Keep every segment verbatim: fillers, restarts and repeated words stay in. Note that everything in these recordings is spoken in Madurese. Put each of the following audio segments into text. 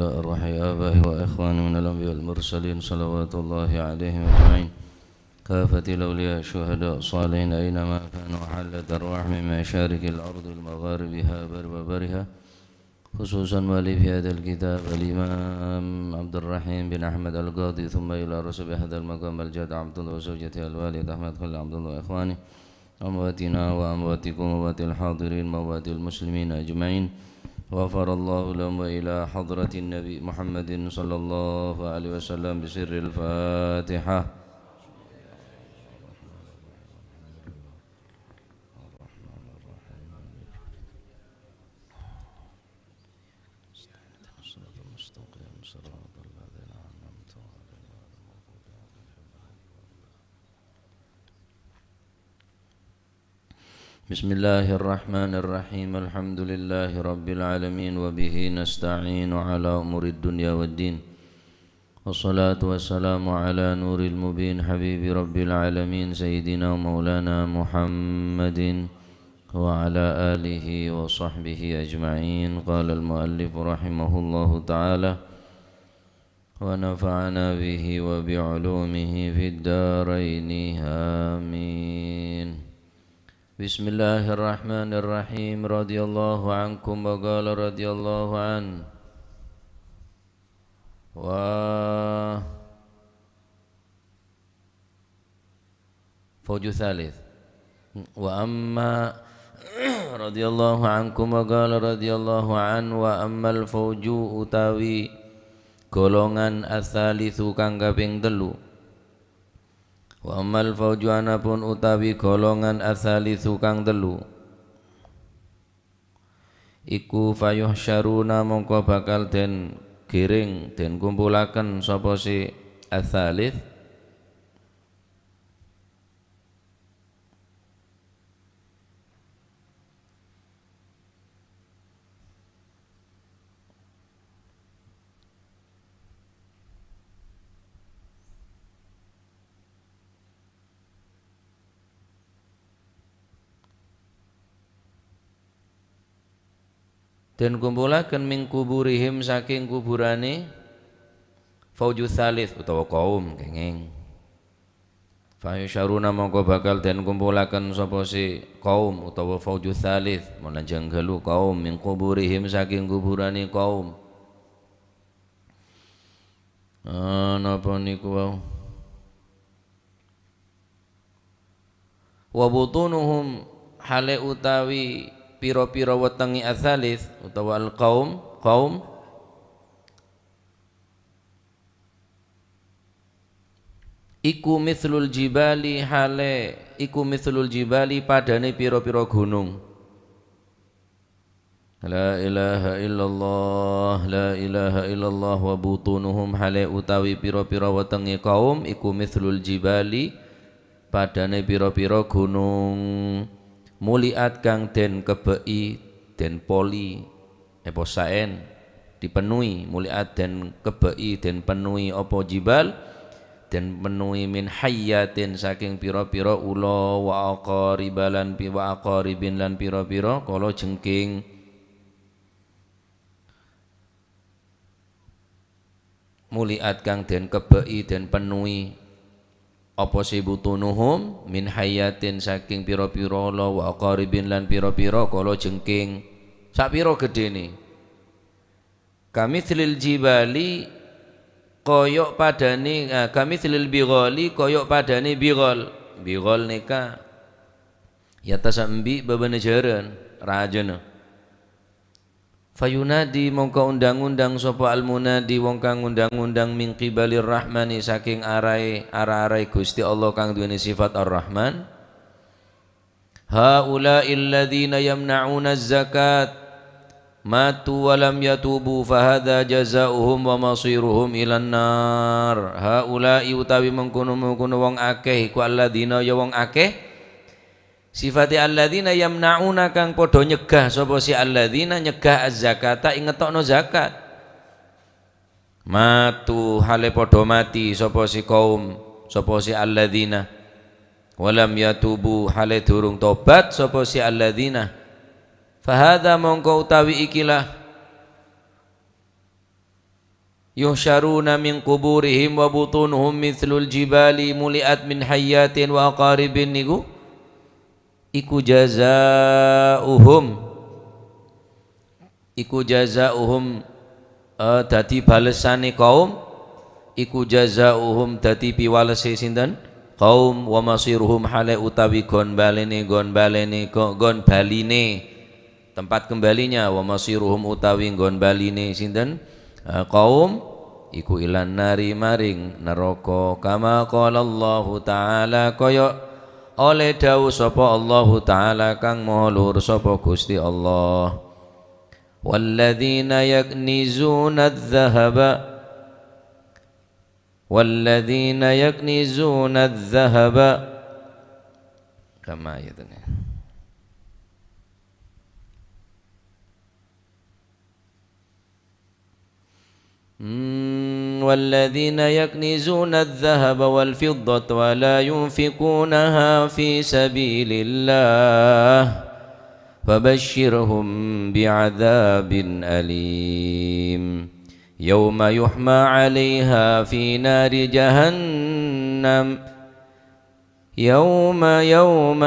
أرواح آبائه وإخوانه من الأنبياء والمرسلين، صلوات الله عليهم أجمعين. كافة الأولياء، الشهداء، الصالحين، أينما كانوا، حلت أرواحهم من مشارق الأرض ومغاربها وبرها وبحرها، خصوصا مؤلف هذا الكتاب الإمام عبد الرحيم بن أحمد القاضي، ثم إلى رسول هذا المقام الجد عبد الله وزوجته الوالد أحمد خليل عبد الله وإخوانه، أمواتنا وأمواتكم وأموات الحاضرين وأموات المسلمين أجمعين. غفر الله لهم وإلى حضرة النبي محمد صلى الله عليه وسلم بسر الفاتحة. بسم الله الرحمن الرحيم. الحمد لله رب العالمين، وبه نستعين على أمور الدنيا والدين. والصلاة والسلام على نور المبين، حبيب رب العالمين، سيدنا ومولانا محمد وعلى آله وصحبه أجمعين. قال المؤلف رحمه الله تعالى، ونفعنا به وبعلومه في الدارين. آمين. بسم الله الرحمن الرحيم. رضي الله عنكم، وقال رضي الله عنه. و فوج ثالث. وأما رضي الله عنكم، وقال رضي الله عنه، وأما الفوج utawi golongan الثالث kang kaping tellu. وأما الفوج anapun utawi golongan الثالث kang tellu. Iku فيحشرون mongko bakal den giring, den kumpulaken sapa si الثالث. Den kumpulaken من قبورهم saking kuburane فوج ثالث utawa kaum, kengeng. فيحشرون mongko bakal den kumpulaken sapa si kaum utawa فوج ثالث, mon lanjhâng ghâllu kaum, من قبورهم saking kuburane kaum. Ah, napa niku wau? وبطونهم hale utawi pira-pira wetenge الثالث utawa القوم, kaum, iku مثل الجبال hale, iku مثل الجبال padane pira-pira gunung. La ilaha illallah, la ilaha illallah. وبطونهم hale utawi pira-pira wetenge kaum iku مثل الجبال, padane pira-pira gunung. ملئت kang den kebbhe'i, den poli, eposaen, dipenuhi, ملئت den kebbhe'i, den penuhi apa الجبال, den penuhi من حيات saking pira-pira ula, وعقارب lan pi-, وعقارب lan pira-pira kalajengking. ملئت kang den kebbhe'i, den penuhi apa si بطونهم من حيات saking pira-pira ula, وعقارب lan pira-pira kalajengking. Sapira gedhene? كمثل الجبال, koyok padane, ah, كمثل البغال, koyok padane bighal. Bighal neka yata sambi babana jaran, rajana. فينادي mongko undang-undang sapa المنادي wong kang ngundang-undang من قبل الرحمن saking arahe, ara-arahe Gusti Allah kang duweni sifat Ar-Rahman. هؤلاء الذين يمنعون الزكاة ماتوا ولم يتوبوا فهذا جزاؤهم ومصيرهم إلى النار. هؤلاء utawi mengkono-mengkono wong akeh iku الذين ya wong akeh. Sifate الذين يمنعون kang padha nyegah sapa si الذين nyegah الزكاة ing ngetokno zakat. ماتوا hale padha mati sapa si kaum, sapa si الذين. ولم يتوبوا hale durung tobat sapa si الذين. فهذا mongko utawi ikilah Yuhsyaruna min quburihim wa butunuhum mitslul jibali muli'at min hayyatin wa aqaribin niku, iku jazauhum, iku jazauhum, eh, dadi balesane kaum, iku jazauhum dadi piwalese sinten? Kaum, wa masiruhum hale utawi gon balene, gon balene, go-, gon baline. Tempat kembalinya, wa masiruhum utawi nggon baline sinten? Eh, kaum iku ilan nari maring neraka. Kama qala Allahu Ta'ala, kaya oleh dawuh sapa Allahu Ta'ala kang maha luhur sapa Gusti Allah. Walladzina yaknizuna dzahaba, walladzina yaknizuna dzahaba, kama ayatnya. Hmm, walladzina yaknizuna adh-dhahaba wal fiddata wa la yunfiqunaha fi sabilillah, fabashshirhum bi'adzabin alim. Yauma yuhma 'alaiha fi nari jahannam, يوم، يوم،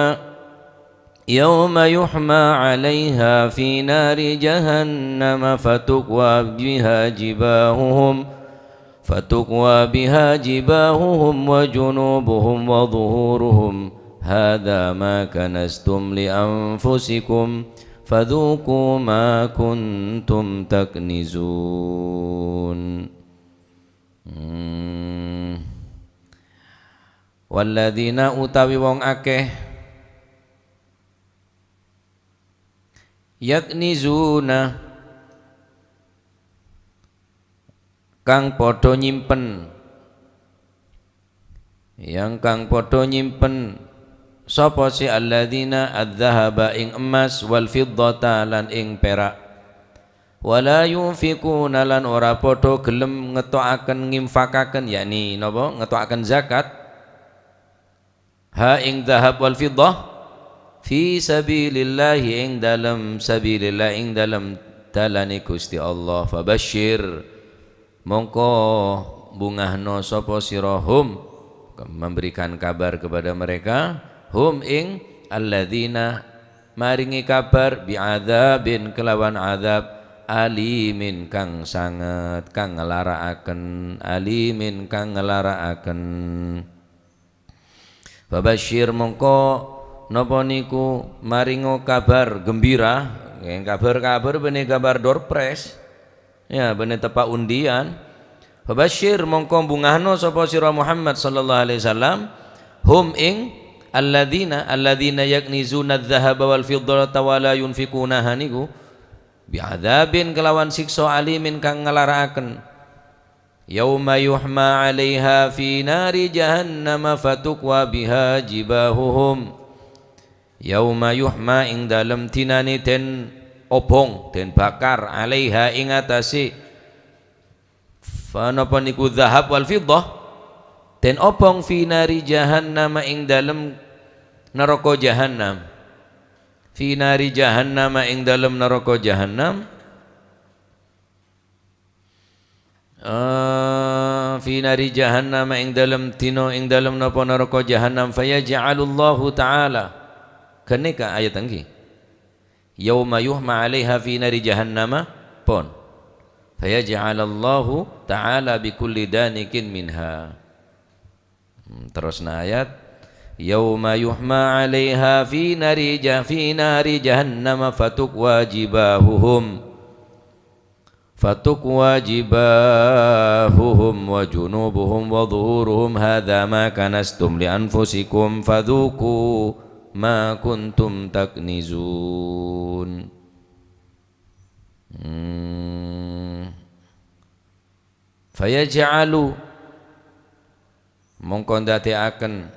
يوم يحمى عليها في نار جهنم فتكوى بها جباههم، فتكوى بها جباههم وجنوبهم وظهورهم، هذا ما كنزتم لأنفسكم فذوقوا ما كنتم تكنزون. Hmm. Walladzina utawi wong akeh, yaknizuna, kang padha nyimpen, yang kang padha nyimpen, sapa sè alladzina adz-dzahaba ing emmas, wal fiddata lan ing perak, wala yunfiquna lan ora padha gelem ngeto'aken, nginfakaken, yakni napa? Ngeto'aken zakat. Ha ing dhahab wal fiddah fi sabilillahi, ing dalem sabilillah, ing dalem dalane Gusti Allah. Fabasyir, mongko bungahno sapa sira hum, memberikan kabar kepada mereka, hum ing alladzina, maringi kabar, bi'adzabin kelawan azab, alimin kang sanget, kang ngelara'aken, alimin kang ngelara'aken. Fabasyir mongko napa niku maringo kabar gembira, kabar-kabar benne kabar door prize, ya, benne teppa' undian. Fabasyir mongko bungahno sapa sira Muhammad sallallahu alaihi wasallam, hum ing alladzina, alladzina yaknizuna adz-dzahaba wal fiddata wa la yunfiqunaha niku, bi'adzabin kelawan siksa alimin kang ngelara'aken. Yauma yuhma 'alaiha fi nari jahannama fatukwa biha jibahuhum. Yauma yuhma ing dalem dinane den obong, den bakar, 'alaiha ing atase. Fa napa niku dhahab wal fiddah? Den obong fi nari jahannama ing dalem neraka jahannam. Fi nari jahannama ing dalem neraka jahannam. Eh, fi nari jahannama ing dalem dina, ing dalem napa neraka jahannam, fayaj'alullahu ta'ala. Ganeka ayat enggi. Yauma yuhma 'alaiha fi nari jahannama, pon. Fayaj'alallahu ta'ala bi kulli danikin minha. Hmm, terosna ayat, "Yauma yuhma 'alaiha fi nari jah-, fi nari jahannama fatukwa jibahuhum. Fatukwa jibahuhum wa junubuhum wa zuhuruhum, hadza ma kanastum li anfusikum fadzuqu ma kuntum taknizun." Hmm. Fayaj'alu, mongko ndadekaken.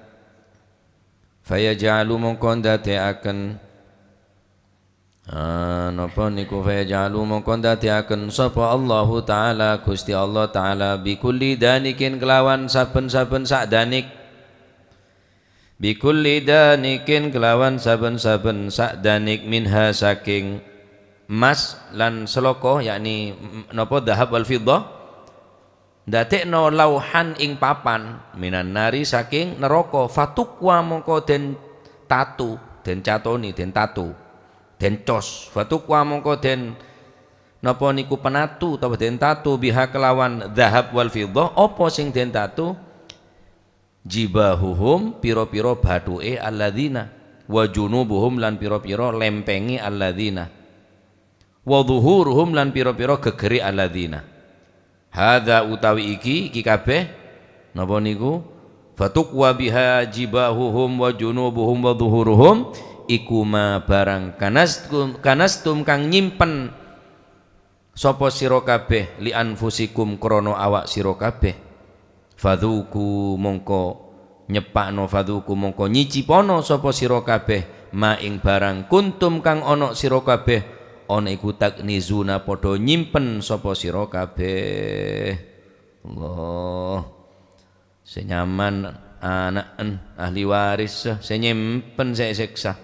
Fayaj'alu, mongko ndadekaken. Ah, napa niku? Fayaj'alu, mongko ndadekaken sapa Allahu Ta'ala, Gusti Allah Ta'ala, bi kulli danikin, kelawan saben-saben sak danik. Bi kulli danikin, kelawan saben-saben sak danik, minha, saking emas lan seloko, yakni, m-, napa, dhahab wal fiddah, Ndadekno lauhan ing papan, minan nari saking neraka, fatukwa mongko den tatu, den catoni, den tatu, den cos. Fatukwa mongko den napa niku penatu, utawa den tatu, biha kelawan dhahab wal fiddah, apa sing den tatu? Jibahuhum, pira-pira bathu'e alladzina, wa junubuhum, lan pira-pira lempenge alladzina, wa dhuhuruhum, lan pira-pira gegere alladzina. Hadza utawi iki, iki kabeh, napa niku? Fatukwa biha jibahuhum wa junubuhum wa dhuhuruhum, iku ma barang kanastum, kanastum kang nyimpen sapa sira kabeh li anfusikum krana awak sira kabeh. Fadzuku mongko nyeppa'no, fadzuku mongko nyicipono sapa sira kabeh ma ing barang kuntum kang ana sira kabeh, ana iku taknizuna padha nyimpen sapa sira kabeh. Allah. Sè nyaman ana'en, ahli waris, sè nyimpen sè èsèksa.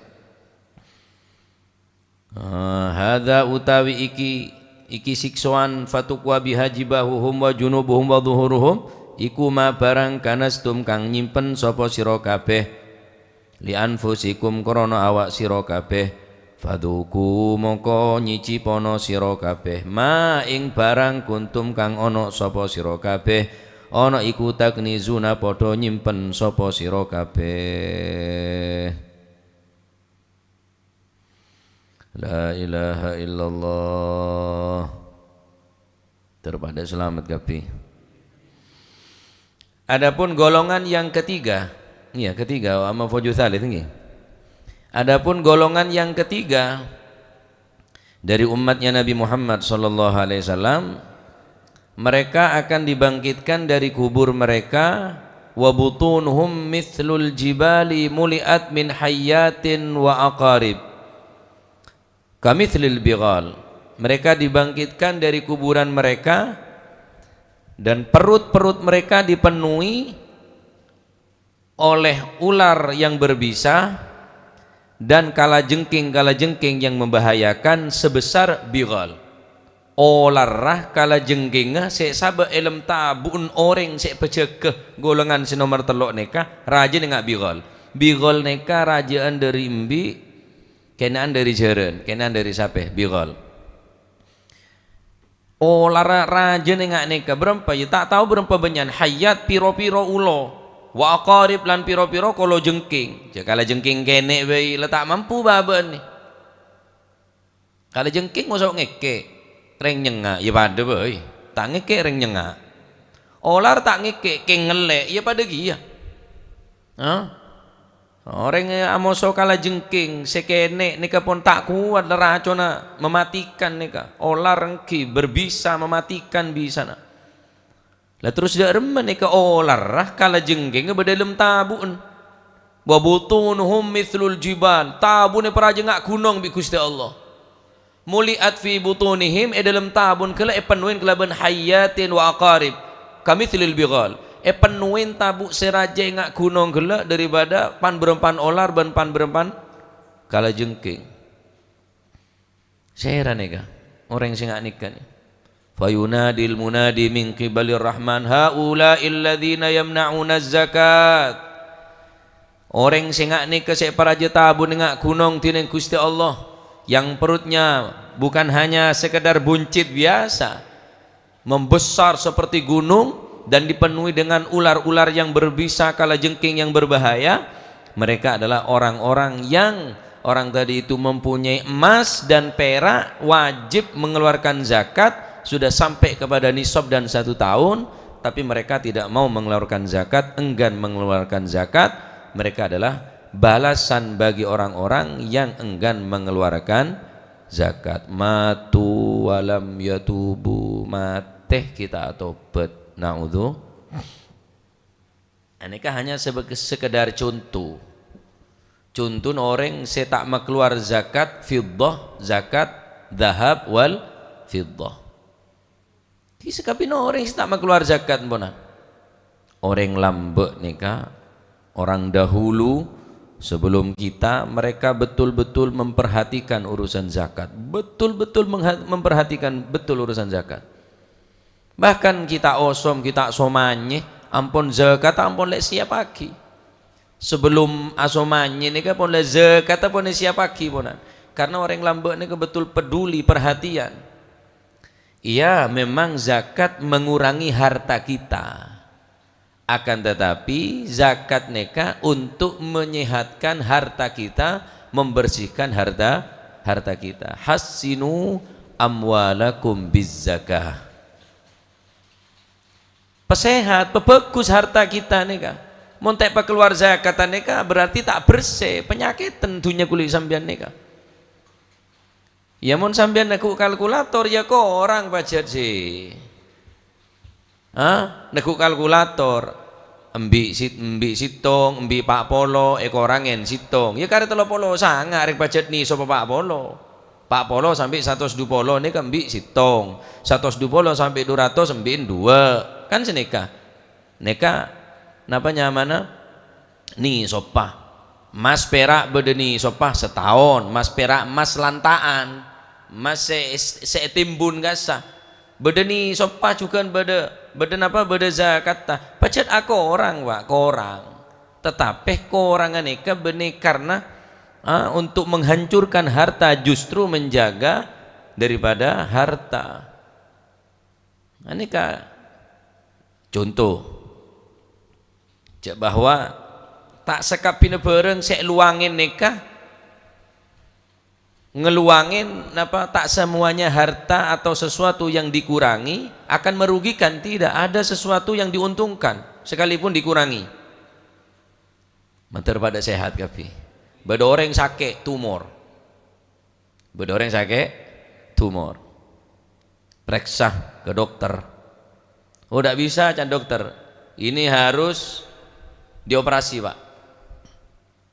Ah, hadza utawi iki, iki siksoan, fatukwa biha jibahuhum wa junubuhum wa dhuhuruhum, iku ma barang kanastum kang nyimpen sapa sira kabeh. Li anfusikum krana awak sira kabeh. Fadzuku mongko nyicipono sira kabeh. Ma ing barang kuntum kang ana sapa sira kabeh. Ana iku taknizuna padha nyimpen sapa sira kabeh. La ilaha illallah. Terpada selamat kabeh. Adapun golongan yang ketiga, iya, ketiga, wa amma fauju tsalits, nggih. Adapun golongan yang ketiga dari umatnya Nabi Muhammad sallallahu alaihi wasallam, mereka akan dibangkitkan dari kubur mereka, wa butunuhum mitslul jibali muliat min hayyatin wa aqarib. Kamitslil bighal. Mereka dibangkitkan dari kuburan mereka, dan perut-perut mereka dipenuhi oleh ular yang berbisa dan kalajengking-kalajengking yang membahayakan sebesar bighal. Olarra kalajengkingnga sè sabâ' è lem tabu'en orèng sè pajâgâ golongan sè nomer tello' nèka, rajâna nga' bighal. Bighal nèka rajâ'ân dhâri embi', kèna'an dhâri jhârân, kèna'an dhâri sapè, bighal. Olarra rajâna nga' nèka bârâmpa, ya, ta' tao bârâmpa bânnya'an, hayyat, piro-piro ulo, wa aqarib, lan piro-piro kalajengking. Jhâ' kalajengking kènè' bhâi la ta' mampu bâbâ'ân, nè. Kalajengking moso' ngèkè', rèng nyengnga', ya padâ bhâi. Ta' ngèkè' rèng nyengnga'. Olar ta' ngèkè', kèng ngellè', ya padâ kèya. Hah? Orèng amoso kalajengking sè kènè' nèka pon ta' kowat la raconna mematikan nèka. Olar ènggi berbisa mematikan bisana. La terros dâ' remma nèka olarra kalajengking bâdâ è lem tabu'en. Wa butunuhum mitslul jibal. Tabu'na parajâ nga' ghunong bi' Ghustè Allah. Muliat fi butunihim, è dâlem tabu'en ghellâ' èpennowè kalabân hayyatin wa aqarib, kamitslil bighal. Èpennowè tabu' sè rajâ nga' ghunong ghellâ' daripada pan-bârâmpan olar bân pan-bârâmpan kalajengking. Sèra nèka, orèng sè nga' nèka nè. Fayunadil munadi min qibalir Rahman, "Haula'il ladzina yamna'unaz zakat." Orèng sè nga' nèka sè parajâ tabu'na nga' ghunong dhinèng Ghustè Allah, yang perutnya bukan hanya sekedar buncit biasa, membesar seperti gunung dan dipenuhi dengan ular-ular yang berbisa, kalajengking yang berbahaya, mereka adalah orang-orang yang orang tadi itu mempunyai emas dan perak, wajib mengeluarkan zakat, sudah sampai kepada nisab dan satu tahun, tapi mereka tidak mau mengeluarkan zakat, enggan mengeluarkan zakat, mereka adalah balasan bagi orang-orang yang enggan mengeluarkan zakat. Matu walam yatubu, matè ghi' ta' atobât. Naudzu. Anèka hanya sebeg-, sekedar conto. Contona orèng sè ta' makalowar zakat fiddah, zakat dhahab wal fiddah. Ghi' sakabinna orèng sè ta' makalowar zakat, empona. Orèng lambâ' nèka, orang dahulu, sebelum kita, mereka betul-betul memperhatikan urusan zakat. Betul-betul mengha-, memperhatikan betul urusan zakat. Bahkan kita osom, kita somanye, ampon zakat ampon lè' siyappaghi. Sebelum asomanye nèka pon lè' zakat pon èsiyappaghi ponan. Karena orèng lambâ' nèka betul peduli, perhatian. Iya, memang zakat mengurangi harta kita. Akan tetapi, zakat nèka untuk menyehatkan harta kita, membersihkan harta, harta kita. "Hassinu amwalakum bizzakah." Pasehat, pabhâghus harta kita nèka. Mon ta' èpakalowar zakat nèka, berarti ta' bersè, panyakèdhân dhunnya kulâ sampèyan nèka. Ya, mon sampèyan neggu' kalkulator, ya korang pajhât sè. Hah? Neggu' kalkulator. Embi' sit-, embi' sèttong, embi' pa' polo, èkorangè sèttong. Ya karè tello polo sanga' rèng pajhât nèsopa pa' polo. Pa' polo sampè' satos du polo nèka embi' sèttong. Satos du polo sampè' du ratos embi' duwâ'. Kan sanèka. Nèka napa nyamana? Nèsopa. Mas pèra' bâdâ nèsopa sataon, mas pèra' mas lanta'an, mas sè, sè ètimbun kassa. Bâdâ nèsopa jhughân bâdâ, bâdâ napa? Bâdâ zakatta. Pajhât akorang, Pak, korang. Tatapè korangnga nèka bânnè karna, ah, untuk menghancurkan harta, justru menjaga daripada harta. Anèka conto, jhâ' bahwa ta' sakabbhiyânna bhârâng sè èlowangè nèka, ngelowangè napa, ta' semuanya harta atau sesuatu yang dikurangi akan merugikan, tidak, ada sesuatu yang diuntungkan sekalipun dikurangi. Mandhâr padâ sehat kabbhi. Bâdâ orèng sakè' tumor. Bâdâ orèng sakè' tumor. Parèksa ka dokter. "Oh, ndak bisa," can dokter. "Ini harus dioperasi, Pak."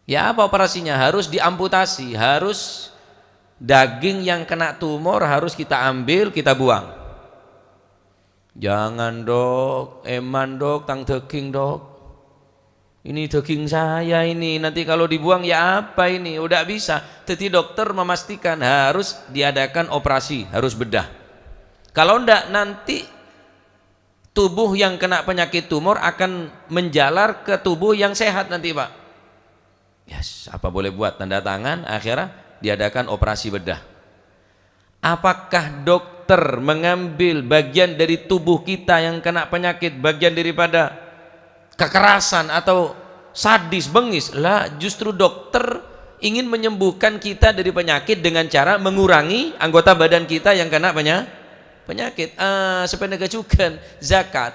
"Ya, apa operasinya?" "Harus diamputasi, harus daging yang kena tumor harus kita ambil, kita buang." "Jangan, Dok. Eman, Dok, tang daging, Dok. Ini daging saya ini. Nanti kalau dibuang, ya apa ini? Udah bisa." Jadi dokter memastikan harus diadakan operasi, harus bedah. Kalau ndak, nanti tubuh yang kena penyakit tumor akan menjalar ke tubuh yang sehat nanti, Pak. Yes, apa boleh buat, tanda tangan, akhirnya diadakan operasi bedah. Apakah dokter mengambil bagian dari tubuh kita yang kena penyakit, bagian daripada kekerasan atau sadis, bengis? La, justru dokter ingin menyembuhkan kita dari penyakit dengan cara mengurangi anggota badan kita yang kena penya-, penyakit. Ah, sebenarnya juga zakat.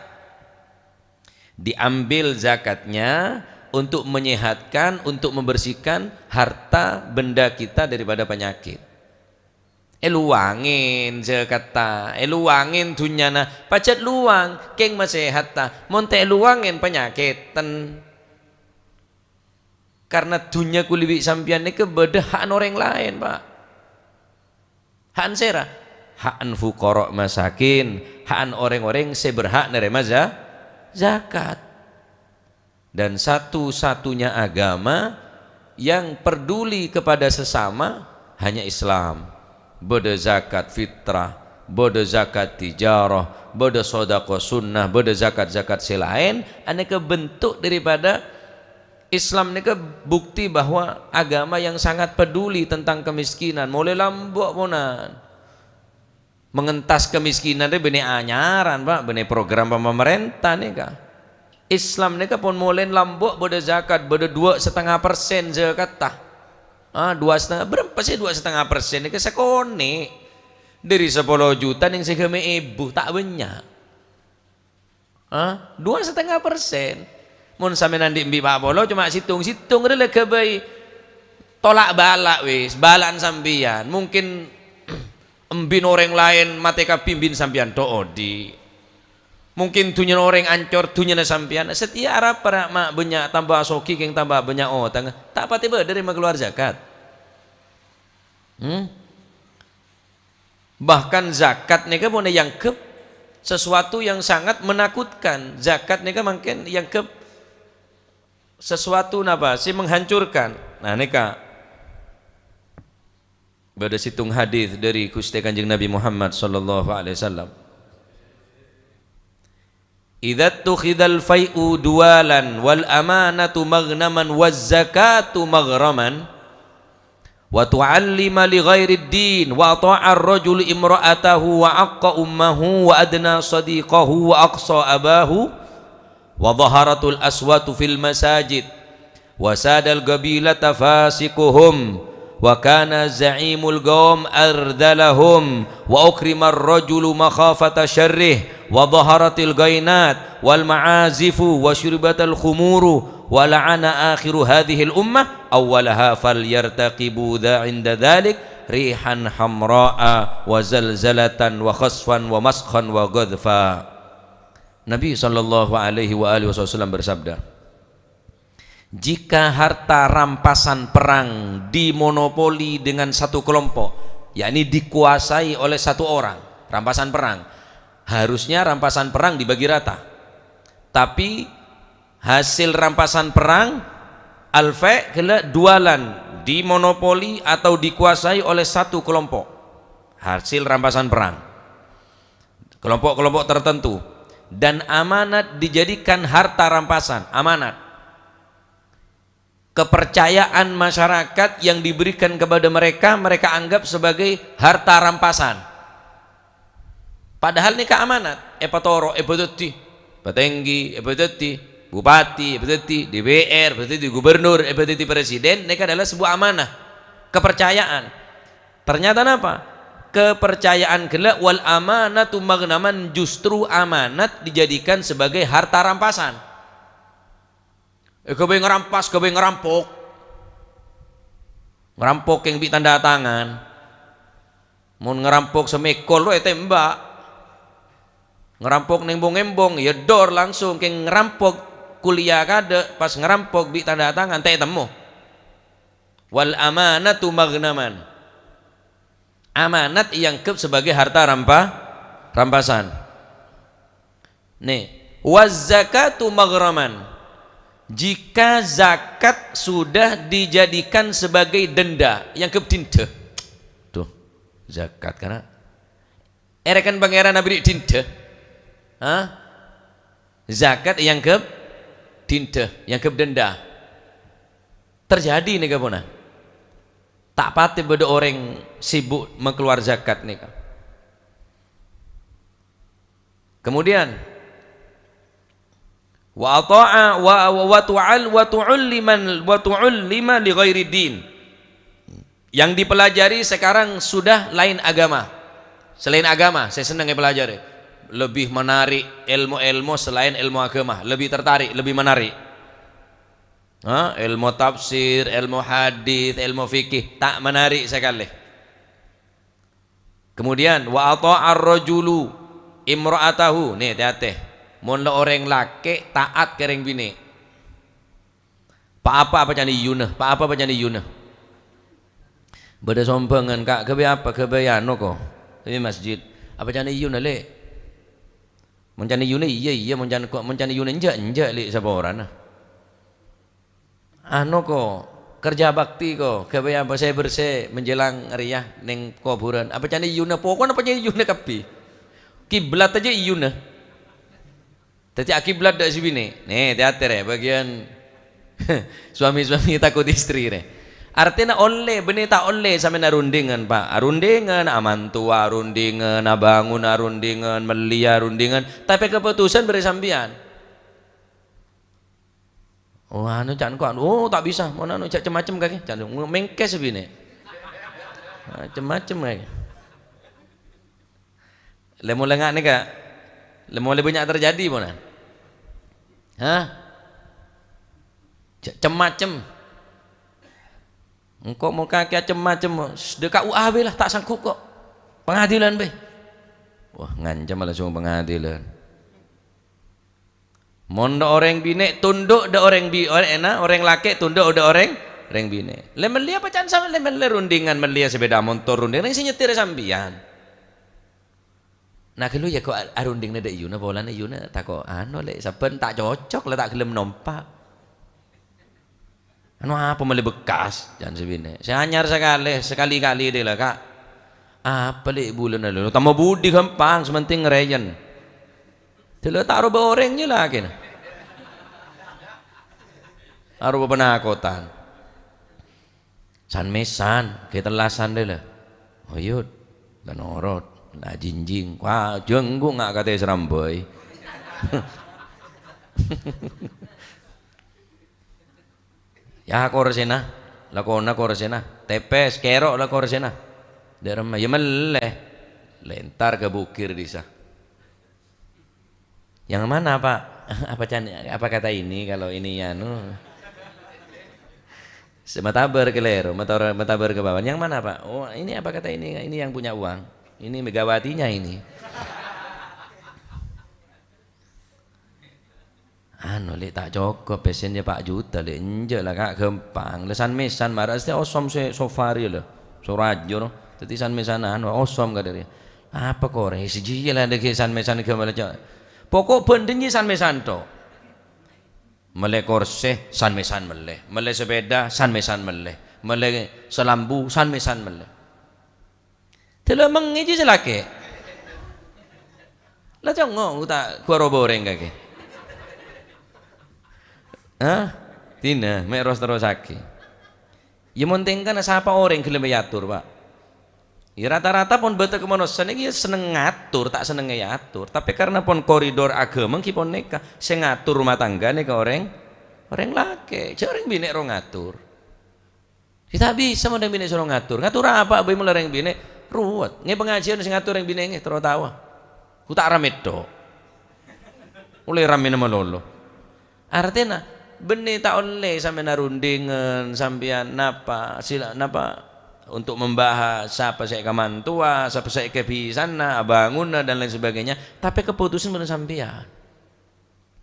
Diambil zakatnya untuk menyehatkan, untuk membersihkan harta benda kita daripada penyakit. Èlowangè zakatta, èlowangè dhunnyana, pajhât lowang, kèng masehatta, mon ta' èlowangè panyakèdhân. Karna dhunnya kulâ bi' sampèyan nèka bâdâ ha'na orèng laèn, Pak. Ha'na sèra? Ha'na fuqara masakin, ha'na orèng-orèng sè berhak narèma za-, zakat. Dan satu-satunya agama yang peduli kepada sesama hanya Islam. Bâdâ zakat fitrah, bâdâ zakat tijarah, bâdâ sedekah sunnah, bâdâ zakat-zakat sè laèn, anèka bentuk daripada Islam nèka bukti bahwa agama yang sangat peduli tentang kemiskinan, molaè lambâ' ponan. Mengentas kemiskinan rè bânnè anyaran, Pak, bânnè program pamarènta nèka. Islam nèka pon molaè lambâ' bâdâ zakat, bâdâ dua setengah persen zakatta. Ah, dua setengah, bârâmpa sè dua setengah persen nèka? Sakonè'. Dâri sapolo juta nèng sagâmè' èbu, ta' bânnya'. Hah? Dua setengah persen. Mon sampèyan andi' embi' pa' polo, coma sèttong-sèttong rè la ghâbây. Tolak bala' wis, bala'an sampèyan. Mungkin embi'na orèng laèn matè kabbhi, embi'na sampèyan tok odi'. Mungkin dhunnyana orèng ancor, dhunnyana sampèyan. Satèya arapa ra ma' bânnya' tamba soghi kèng tamba bânnya' otangnga. Ta' patè bâdâ rè makalowar zakat. Hmm? Bahkan zakat nèka pon èangghep sesuatu yang sangat menakutkan. Zakat nèka mangkèn èangghep sesuatu napa? Sè menghancurkan. Nah, nèka. Bâdâ sèttong hadis dâri Ghustè Kanjeng Nabi Muhammad sallallahu alaihi wasallam. "Idza tukhidal fai'u duwalan wal amanatu maghnaman waz zakatu maghraman, wa tu'allima li ghairid din, wa ata'ar rajulu imra'atahu, wa aqqa ummahu, wa adna sadiqahu, wa aqsa abahu, wa dhaharatul aswatu fil masajid, wa sadal qabilata fasiquhum, wa kana za'imul qaum ardhalahum, wa ukrimar rajulu makhafata syarrih, wa dhaharatil ghainat, wal ma'azifu, wa syuribatal khumuru, wa la'ana akhiru hadhil ummah awwalaha, falyartaqibu dza 'inda dzalik rihan hamra'a, wa zalzalatan, wa khasfan, wa maskhan, wa ghadfa." Nabi sallallahu alaihi wa alihi wasallam bersabda, "Jika harta rampasan perang dimonopoli dengan satu kelompok, yakni dikuasai oleh satu orang, rampasan perang, harusnya rampasan perang dibagi rata. Tapi hasil rampasan perang, al-fai', ghellâ' duwalan, dimonopoli atau dikuasai oleh satu kelompok. Hasil rampasan perang." Kelompok-kelompok tertentu, dan amanat dijadikan harta rampasan, amanat. Kepercayaan masyarakat yang diberikan kepada mereka, mereka anggap sebagai harta rampasan. Padahal nèka amanat, èpatoro', èpadhâddhi patèngghi, èpadhâddhi bupati, èpadhâddhi D P R, èpadhâddhi gubernur, èpadhâddhi presiden, nèka adalah sebuah amanah, kepercayaan. Ternyata napa? Kepercayaan ghellâ', wal amanatu maghnaman, justru amanat dijadikan sebagai harta rampasan. Èghâbây ngarampas, ghâbây ngarampok. Ngarampok kèng bi' tanda tangan. Mon ngarampok samèkol rowa ètèmbhâk. Ngarampok neng bong-embong, ya dor langsung, kèng ngarampok kuliah kadâ', pas ngarampok bi' tanda tangan, ta' ètemmo. Wal amanatu maghnaman. Amanat èangghep sebagai harta rampa-, rampasan. Nih, "Waz zakatu maghraman." Jika zakat sudah dijadikan sebagai denda, èangghep dinda. Tuh, zakat karena èrèken Pangèran aberri' dinda. Hah? Zakat èangghep dinda, èangghep denda. Terjadi nèka pona. Ta' patè bâdâ orèng sibuk makalowar zakat nèka. Kemudian, "Wa ata'a wa, wa, wa tu'al-, wa tu'alliman, wa tu'allima li ghairi din." Yang dipelajari sekarang sudah lain agama. Selain agama, saya senang ya pelajari. Lebih menarik ilmu-ilmu selain ilmu agama. Lebih tertarik, lebih menarik. Ha? Ilmu tafsir, ilmu hadis, ilmu fikih. Tak menarik sekali. Kemudian, "Wa ata'ar rajulu imra'atahu." Nih, tè-atè. Mon la orèng lakè' taat ka rèng binè'. Pa-apa apa ca'na iyuna, pa-apa apa ca'na iyuna. Bâdâ sombhângan, Ka', ghâbây apa? Ghâbây anu, ko. Ghâbây masjid. Apa ca'na iyuna, Lè'? Mon ca'na iyuna, iyâ, iyâ. Mon ca'na, ko, mon ca'na iyuna, enjâ', enjâ', Lè', sabhârâna. Anu, ko, kerja bakti, ko. Ghâbây apa? Sè-bhersè menjelang rèya neng kobhurân. Apa ca'na iyuna? Pokokna apa ca'na iyuna kabbhi. Kiblat aja iyuna. Dhâddhi akiblat dâ' sè binè'. Nè, tè-atè rè, bâgiyân suami-suami takut istri rè. Artèna ollè, bânnè ta' ollè sampèyan arundingan, Pa'. Arundingan, amantowa arundingan, abângon arundingan, mellèya arundingan. Tapè kaputusan bârâ' sampèyan. Oh, anu, ca'na ko', anu, oh, ta' bisa. Mon anu, jhâ' cem-macem kakè. Ca'na, mèngkè sè binè'. Cem-macem kakè. Lè-molè nga' nèka, lè-molè bânnya' terjadi, pona. Hah? Jhâ' cem-macem. Engko' mon kakè cem-macem, s-, dâ' K U A bhâi la, ta' sanggup ko'. Pengadilan bhâi. Wah, ngancem langsung pengadilan. Mon dâ' orèng binè' tunduk dâ' orèng bi-, orèng, na, orèng lakè' tunduk dâ' orèng, orèng binè'. Lè mellèya apa ca'na sampèyan lè mellè rundingan, mellèya sepeda motor rundingan, sè nyetir sampèyan. Nah, ghâllu ya ko' a-, arundingnga dâ' iyuna, polana iyuna tako' anu, Lè', sabbhân ta' cocok la ta' ghellem nompa'. Anu apa mellè bekas, ca'na sè binè'. Sè anyar sakalè, sakali-kali dâ' la, Ka'. Apa, Lè', bulâna, Lè'? Tammo budi ghâmpang, sè penting ngarèyèn. Dâlâ ta' rowa orèng nyè lakèna. Arowa panakotan. San-mèsan, ghi' tellasan dâlâ. Oyut, la norot, la jinjing. Wah, jânggu nga' katè sarambâi. Ya, korsèna, lakona korsèna. Tèpès, kèro' la korsèna. Dâ' remma, ya mellè. Lèntar ka bukir dissa. "Yang mana, Pak?" "Apa can-, apa kata ini kalau ini anu?" Se-, matabâr kalèro, matabâr, matabâr ka bâbâna. "Yang mana, Pak?" "Oh, ini apa kata ini? Ini yang punya uang. Ini Megawatinya ini." Anu, Lè', ta' cokop, pèssèna jâ' pa' juta, Lè'. Enjâ' la, Ka', ghâmpang. La san-mèsan, mara asti osom sè sofa rèya, la. Sorajo, no. Dhâddhi san-mèsan, anu, osom kadhâ' rèya. Apa korè? Sè jiyâ la, dhâggi' san-mèsan ghâmpang, la, Cok. Pokok bhândhâna san-mèsan, tok. Mellè korsè, san-mèsan mellè. Mellè sepèda, san-mèsan mellè. Mellè salambu, san-mèsan mellè. Dâlâ mengngè jiyâ sè lakè'. La congo' ta' ghâro borèng kakè. Hah? Dina, mè' ros-terrossaghi. Ya, mon tèngkana sapa orèng ghellem èator, Pak? Ya, rata-rata pon bâdâ ka manossa nèka ya senneng ngator, ta' senneng èator. Tapè karna pon koridor aghâma ghi' pon nèka, sè ngator rumah tangga nèka orèng, orèng lakè'. Jhâ' orèng binè' ro ngator. Ya, ta' bisa mon rèng binè' soro ngator. Ngator apa bhâi mon la rèng binè'? Ruwet. Ngghi pangajiân sè ngator rèng binè' ngghi, terro tawa. Ku ta' ramè tok. Ollè ramèna malolo. Artèna, bânnè ta' ollè sampèyan arundingan, sampèyan napa, sila, napa, untuk membahas sapa sè èkamantowa, sapa sè èkabisana, abângonana, dan lain sebagainya. Tapè keputusan bâdâ sampèyan.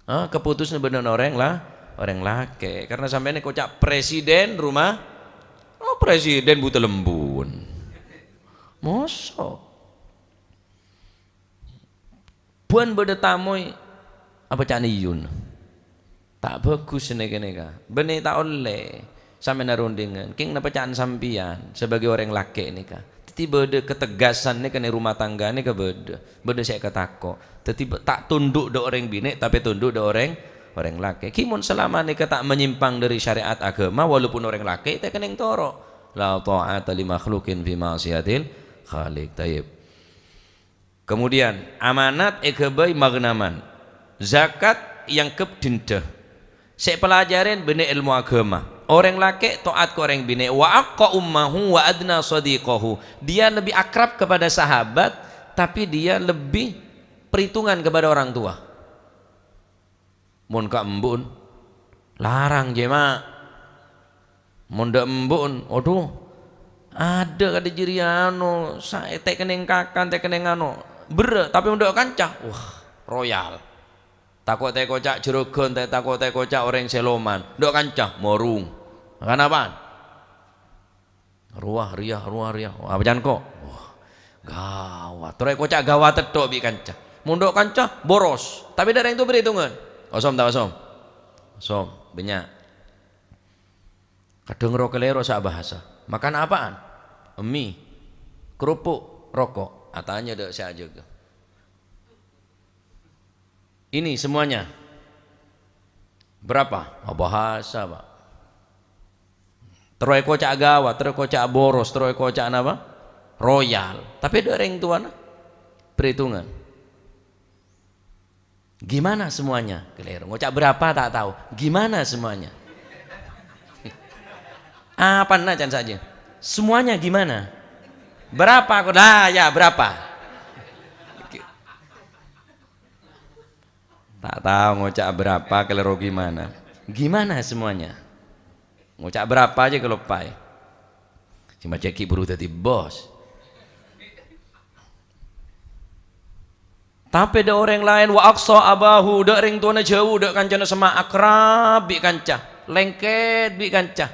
Ah, keputusan bâdâ orèng la-, orèng lakè'. Karena sampèyan èkoca' presiden rumah, oh, presiden buta lembun. Mosok. Bân bâdâ tamoy, apa ca'na iyun? Ta' bhâghus nèka-nèka. Bânnè ta' ollè. Sampèyan arundingan, kèng napa ca'na sampèyan sebagai orèng lakè' nèka? Dhâddhi bâdâ ketegasan nèka neng rumah tangga nèka bâdâ. Bâdâ sè èkatako'. Dhâddhi bâ-, ta' tunduk dâ' orèng binè', tapè tunduk dâ' orèng, orèng lakè'. Ghi mon salama nèka ta' menyimpang dâri syariat aghâma, walaupun orèng lakè' ta' kennèng toro'. La tha'ata li makhluqin fi ma'siyatil khaliq. Tayyib. Kemudian, amanat èghâbây maghnaman. Zakat èangghep dinda. Sè èpalajarè bânnè èlmo aghâma. Orèng lakè' to'at ka orèng binè'. Wa aqqa ummahu wa adna sadiqahu. Dia lebih akrab kepada sahabat, tapi dia lebih perhitungan kepada orang tua. Mon ka embu'en, larang, jema'. Mon dâ' embu'en, adhu, adâ' kadhi jârèya anu, sa-, ta' kennèng kakan, ta' kennèng anu, berrâ', tapè mon dâ' kanca, wah, royal. Tako' ta' èkoca' jhurâghân, ta-, tako' ta' èkoca' orèng sè loman. Dâ' kanca, morung. Kanapa'an? Rowa rèya, rowa rèya. Apa can ko'? Wah, gawat. Terro èkoca' gawat tèdhâ' bi' kanca. Mon dâ' kanca, boros. Tapè dâ' rèng towa bâri' ètongan. Osom ta' osom? Osom, bânnya'. Kadhâng ro-kalèro sa' bhâsa. Makan apaan? Mie, kerupuk, roko'. Atanya dâ' sè ajâgâ. Ini semuanya. Berapa? Abhâsa, Pak. Terro èkoca' gawat, terro èkoca' boros, terro èkoca' napa? Royal. Tapè dâ' rèng towana perhitungan. Gimana semuanya? Kalèro. Ngoca' berapa ta' tao. Gimana semuanya? Apana can sajjhâ? Semuanya gimana? Berapa? Kok, lah, ya, berapa? Ta' tao ngoca' berapa, kalèro gimana. Gimana semuanya? Ngoca' berapa jâ' kaloppaè. Sè majâ' ghi' buru dhâddhi bos. Tapè dâ' orèng laèn, wa aqsa abahu, dâ' rèng towana jhâu, dâ' kancana semma' akrab bi' kanca, lèngkèt bi' kanca.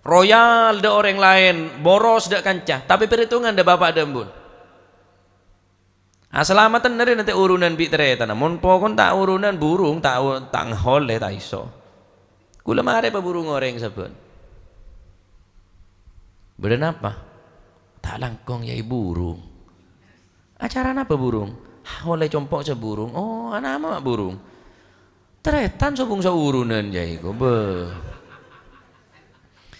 Royal dâ' orèng laèn, boros dâ' kanca, tapè perhitungan dâ' bapa' dâ' embun. Asalameddhân arèya nantè urunan bi' tarètanna. Mon pokon ta' urunan burung, ta', ta' ngaollè, ta' iso. Kaulâ marè paburung orèng sabbhân. Bâdâ napa? Ta' langkong, Yai, burung. Acara napa burung? Ollè compo' sè burung. Oh, anama ma' burung. Tarètan sobung saurunèn jâ' iku. Beuh.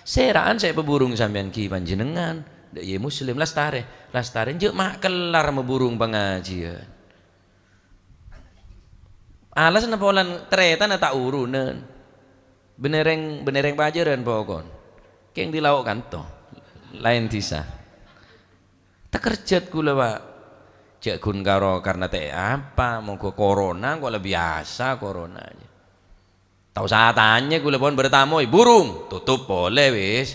Sèra'an sè èpaburung sampèyan ghi panjhennengngan. Dâ' iyâ Muslim, lastarè. Lastarè, jâ' ma' kellar maburung pangajiyân. Alasanna polana tarètanna ta' urunèn. Bânnè rèng, bânnè rèng pajhârân pokon. Kèng di lao' kanto. Laèn dhisa. Takerjhât ghulâ, Pak. Jâ' ghun karo karna tè' apa, mongghu korona, kok la biyasa korona. Ta' osa atanya ghulâ pon bertamoy, burung, totop polè wis.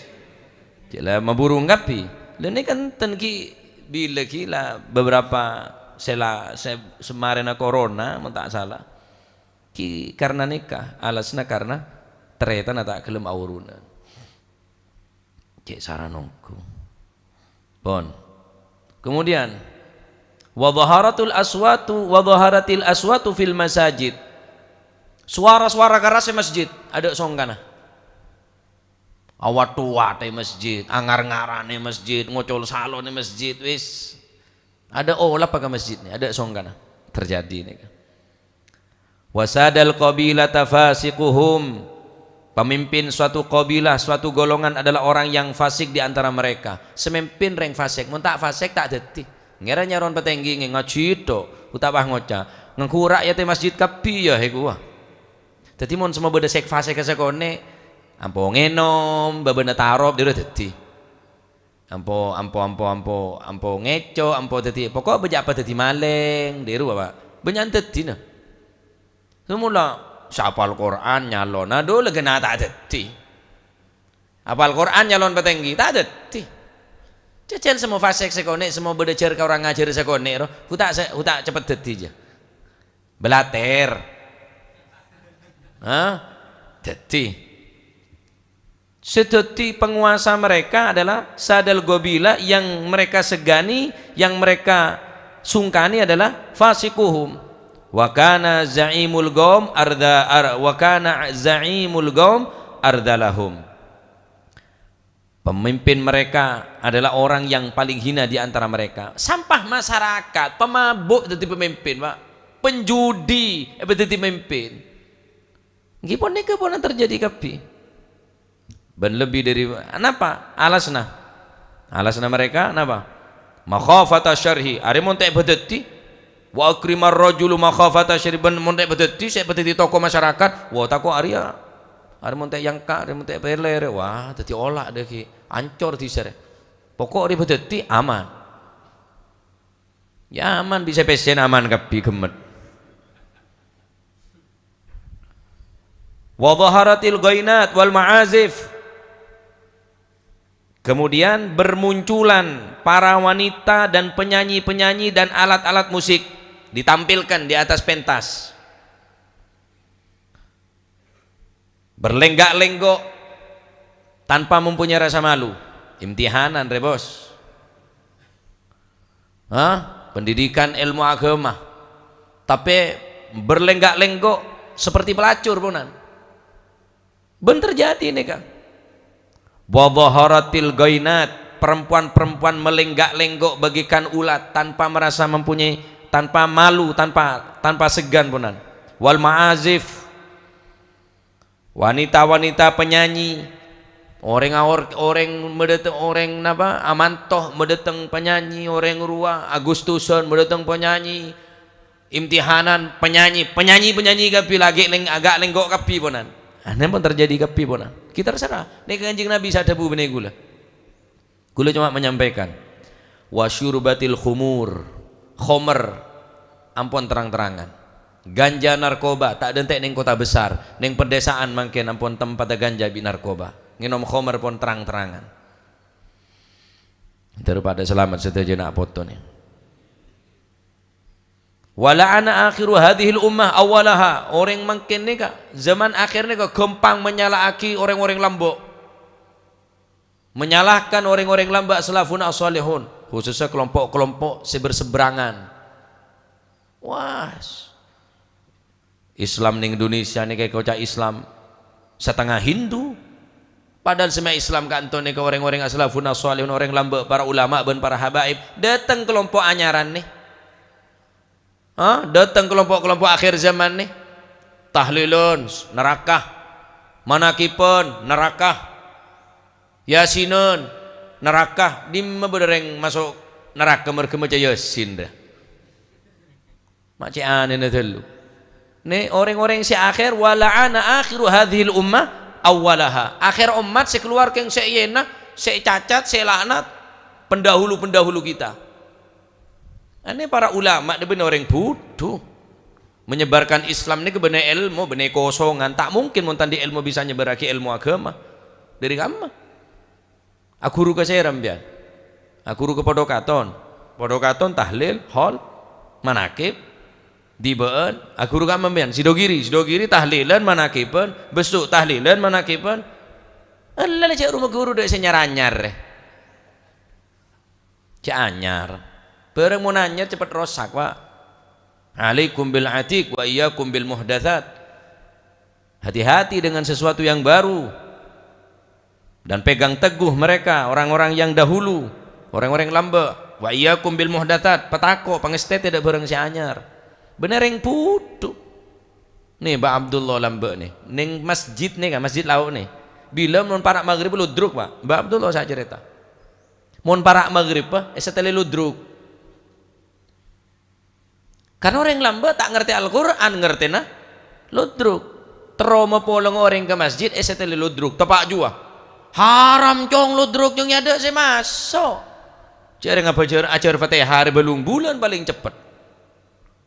Jâ' la maburung kabbhi. Lha nèka enten ghi, bilâ ghi la beberapa sè la, sè, sè marèna korona, mon ta' sala. Ghi karna nèka, alasanna karna tarètanna ta' ghellem aurunèn. Cè' sara nongghu. Pon. Kemudian, wa dhaharatul aswatu, wa dhaharatil aswatu fil masajid. Sowara-sowara keras è masjid, adâ' songkana. Awat-owat è masjid, angar-ngaran è masjid, ngocol salon è masjid, wis. Adâ' olap ka masjid nè, adâ' songkana. Terjadi nèka. Wa sadal qabilata fasiquhum. Pemimpin suatu qabilah, suatu golongan adalah orang yang fasik di antara mereka. Sè mimpin rèng fasik, mon ta' fasik ta' dhâddhi. Ngèrè nyaron patèngghi ngè-, ngajhi tok, utawa ngoca', "Ngangghu ra'yat è masjid kabbhi yâ, he, kuwa." Dhâddhi mon semma bâdâ sè fasik sakonè', ampo ngènom, bâbâna tarop, dhira dhâddhi. Ampo, ampo, ampo, ampo, ampo ngèco, ampo dhâddhi, pokok bânnya' apa dhâddhi malèng, dhâru, Pak. Bânnya'an dhâddhina. Sè mola sè apal Qur'an nyalon, adhu, la ghâna ta' dhâddhi. Apal Qur'an nyalon patèngghi, ta' dhâddhi. Jhâjhân semma fasik sakonè', semma bâdâ jhâr ka orèng ngajhâr sakonè' ro, hu ta' sè, hu ta' cepet dhâddhi, jâ. Blatèr. Hah? Dhâddhi. Sè dhâddhi penguasa mereka adalah sadal qabilah, yang mereka segani, yang mereka sungkani adalah fasiquhum. Wa kana za'imul qaum arda-, ar-, wa kana za'imul qaum ardalahum. Pemimpin mereka adalah orang yang paling hina di antara mereka. Sampah masyarakat, pemabuk dhâddhi pemimpin, Pak. Penjudi, eh, dhâddhi pemimpin. Ngghi ponèka pon terjadi kabbhi. Bân lebbi dhâri, napa? Alasanna. Alasanna mereka napa? Makhafata syarhi. Arè mon ta' èpadhâddhi. Wa akrimar rajulu makhafata syarhi. Bân mon ta' èpadhâddhi, sè èpadhâddhi tokoh masyarakat. Wa, tako' arèya. Arè mon ta' èyangka', arè mon ta' èpèlè, arè. Wah, dhâddhi ola' dhâggi'. Ancor dhisa rè. Pokok rè èpadhâddhi, aman. Yâ aman, bisa pèssèna aman kabbhi ghemmet. Wa dhaharatil ghainat wal ma'azif. Kemudian bermunculan para wanita dan penyanyi-penyanyi dan alat-alat musik ditampilkan di atas pentas. Berlenggak-lenggok tanpa mempunyai rasa malu. Imtihanan, rè, Bos. Hah? Pendidikan ilmu agama. Tapè berlenggak-lenggok seperti pelacur, ponan. Bân terjadi nèka. Wa dhaharatil ghainat, perempuan-perempuan melenggak-lenggok bagaikan ulat tanpa merasa mempunyai, tanpa malu, tanpa, tanpa segan, ponan. Wal ma'azif, wanita-wanita penyanyi, orèng aor-, orèng madâteng, orèng napa, amanto madâteng penyanyi, orèng rowa Agustusan madâteng penyanyi, imtihanan penyanyi, penyanyi-penyanyi kabbhi laghi' leng-, agak lenggok kabbhi ponan. Anè pon terjadi kabbhi ponan. Kita terserah. Nèka Kanjeng Nabi sè adhâbu bânnè ghulâ. Ghulâ coma menyampaikan, wa syurbatil khumur, khomer, ampon terang-terangan. Ganja, narkoba, ta' dântè' neng kota besar, neng pedesaan mangkèn ampon tempatta ganja bi' narkoba. Ngènom khomer pon terang-terangan. Daripada selamat sadhâjâna apotona. Wa la'ana akhiru hadhil ummah awwalaha. Orèng mangkèn nèka, zaman akhir nèka ghâmpang manyala'aghi orèng-orèng lambâ'. Menyalahkan orèng-orèng lambâ' salafuna as-salihun, khususnya kelompok-kelompok sè berseberangan. Wah, Islam neng Indonesia nèka èkoca' Islam satengnga Hindu. Padahal sè ma' Islam ka'dinto nèka orèng-orèng as-salafuna as-salihun, orèng lambâ', para ulama bân para habaib. Dâteng kelompok anyaran nè. Ah, dâteng kelompok-kelompok akhir zaman nè. Tahlilan, naraka. Manakiban, naraka. Yasinan, naraka. Dimma bâdâ rèng maso' naraka marghâ maca Yasin, dâ? Ma' cè' anèna ghâllu. Nè, orèng-orèng sè akhir, "Wa la'ana akhiru hadzihil ummah awwalaha." Akhir ommat sè kalowar kèng sè èyèna, sè ècacat, sè èlaknat, pendahulu-pendahulu kita. Anè para ulama' nè bânnè orèng budhu. Menyebarkan Islam nèka bânnè èlmo, bânnè kosongan. Ta' mungkin mon ta' andi' èlmo bisa nyebarraghi èlmo aghâma. Dâri kamma? Aghuru ka sèra sampèyan? Aghuru ka Podokaton. Podokaton tahlil, hol, manakib, dibâ'ân. Aghuru ka sampèyan? Sidogiri, Sidogiri tahlilan, manakiban, Bessu tahlilan, manakiban. Ella la cè' roma ghuru dâ' sè nyar-anyar, rè. Cè' anyar. Bârâng mon anyar cepet rosak, Pak. Alaikum bil atiq wa iyyakum bil muhdatsat. Hati-hati dengan sesuatu yang baru. Dan pegang teguh mereka, orang-orang yang dahulu, orang-orang lambâ'. Wa iyyakum bil muhdatsat, patako', pangastètè dâ' bârâng sè anyar. Bânnè rèng budhu. Nè, Mbah Abdullah lambâ' nè, neng masjid nè, kan, masjid lao' nè. Bilâ mon para' maghrib ludruk, Pak. Mbah Abdullah sè acarèta. Mon para' maghrib, Pak, èsatèlè ludruk. Karna orèng lambâ' ta' ngartè Al-Qur'an, ngartèna ludruk. Terro mapolong orèng ka masjid, èsatèlè ludruk. Teppa' juwa. "Haram, Cong, ludruk, Cong, ya adâ' sè maso'." Jhâreng abhâjhâr, ajhâr Fatihah arè bâllung bulân palèng ceppet.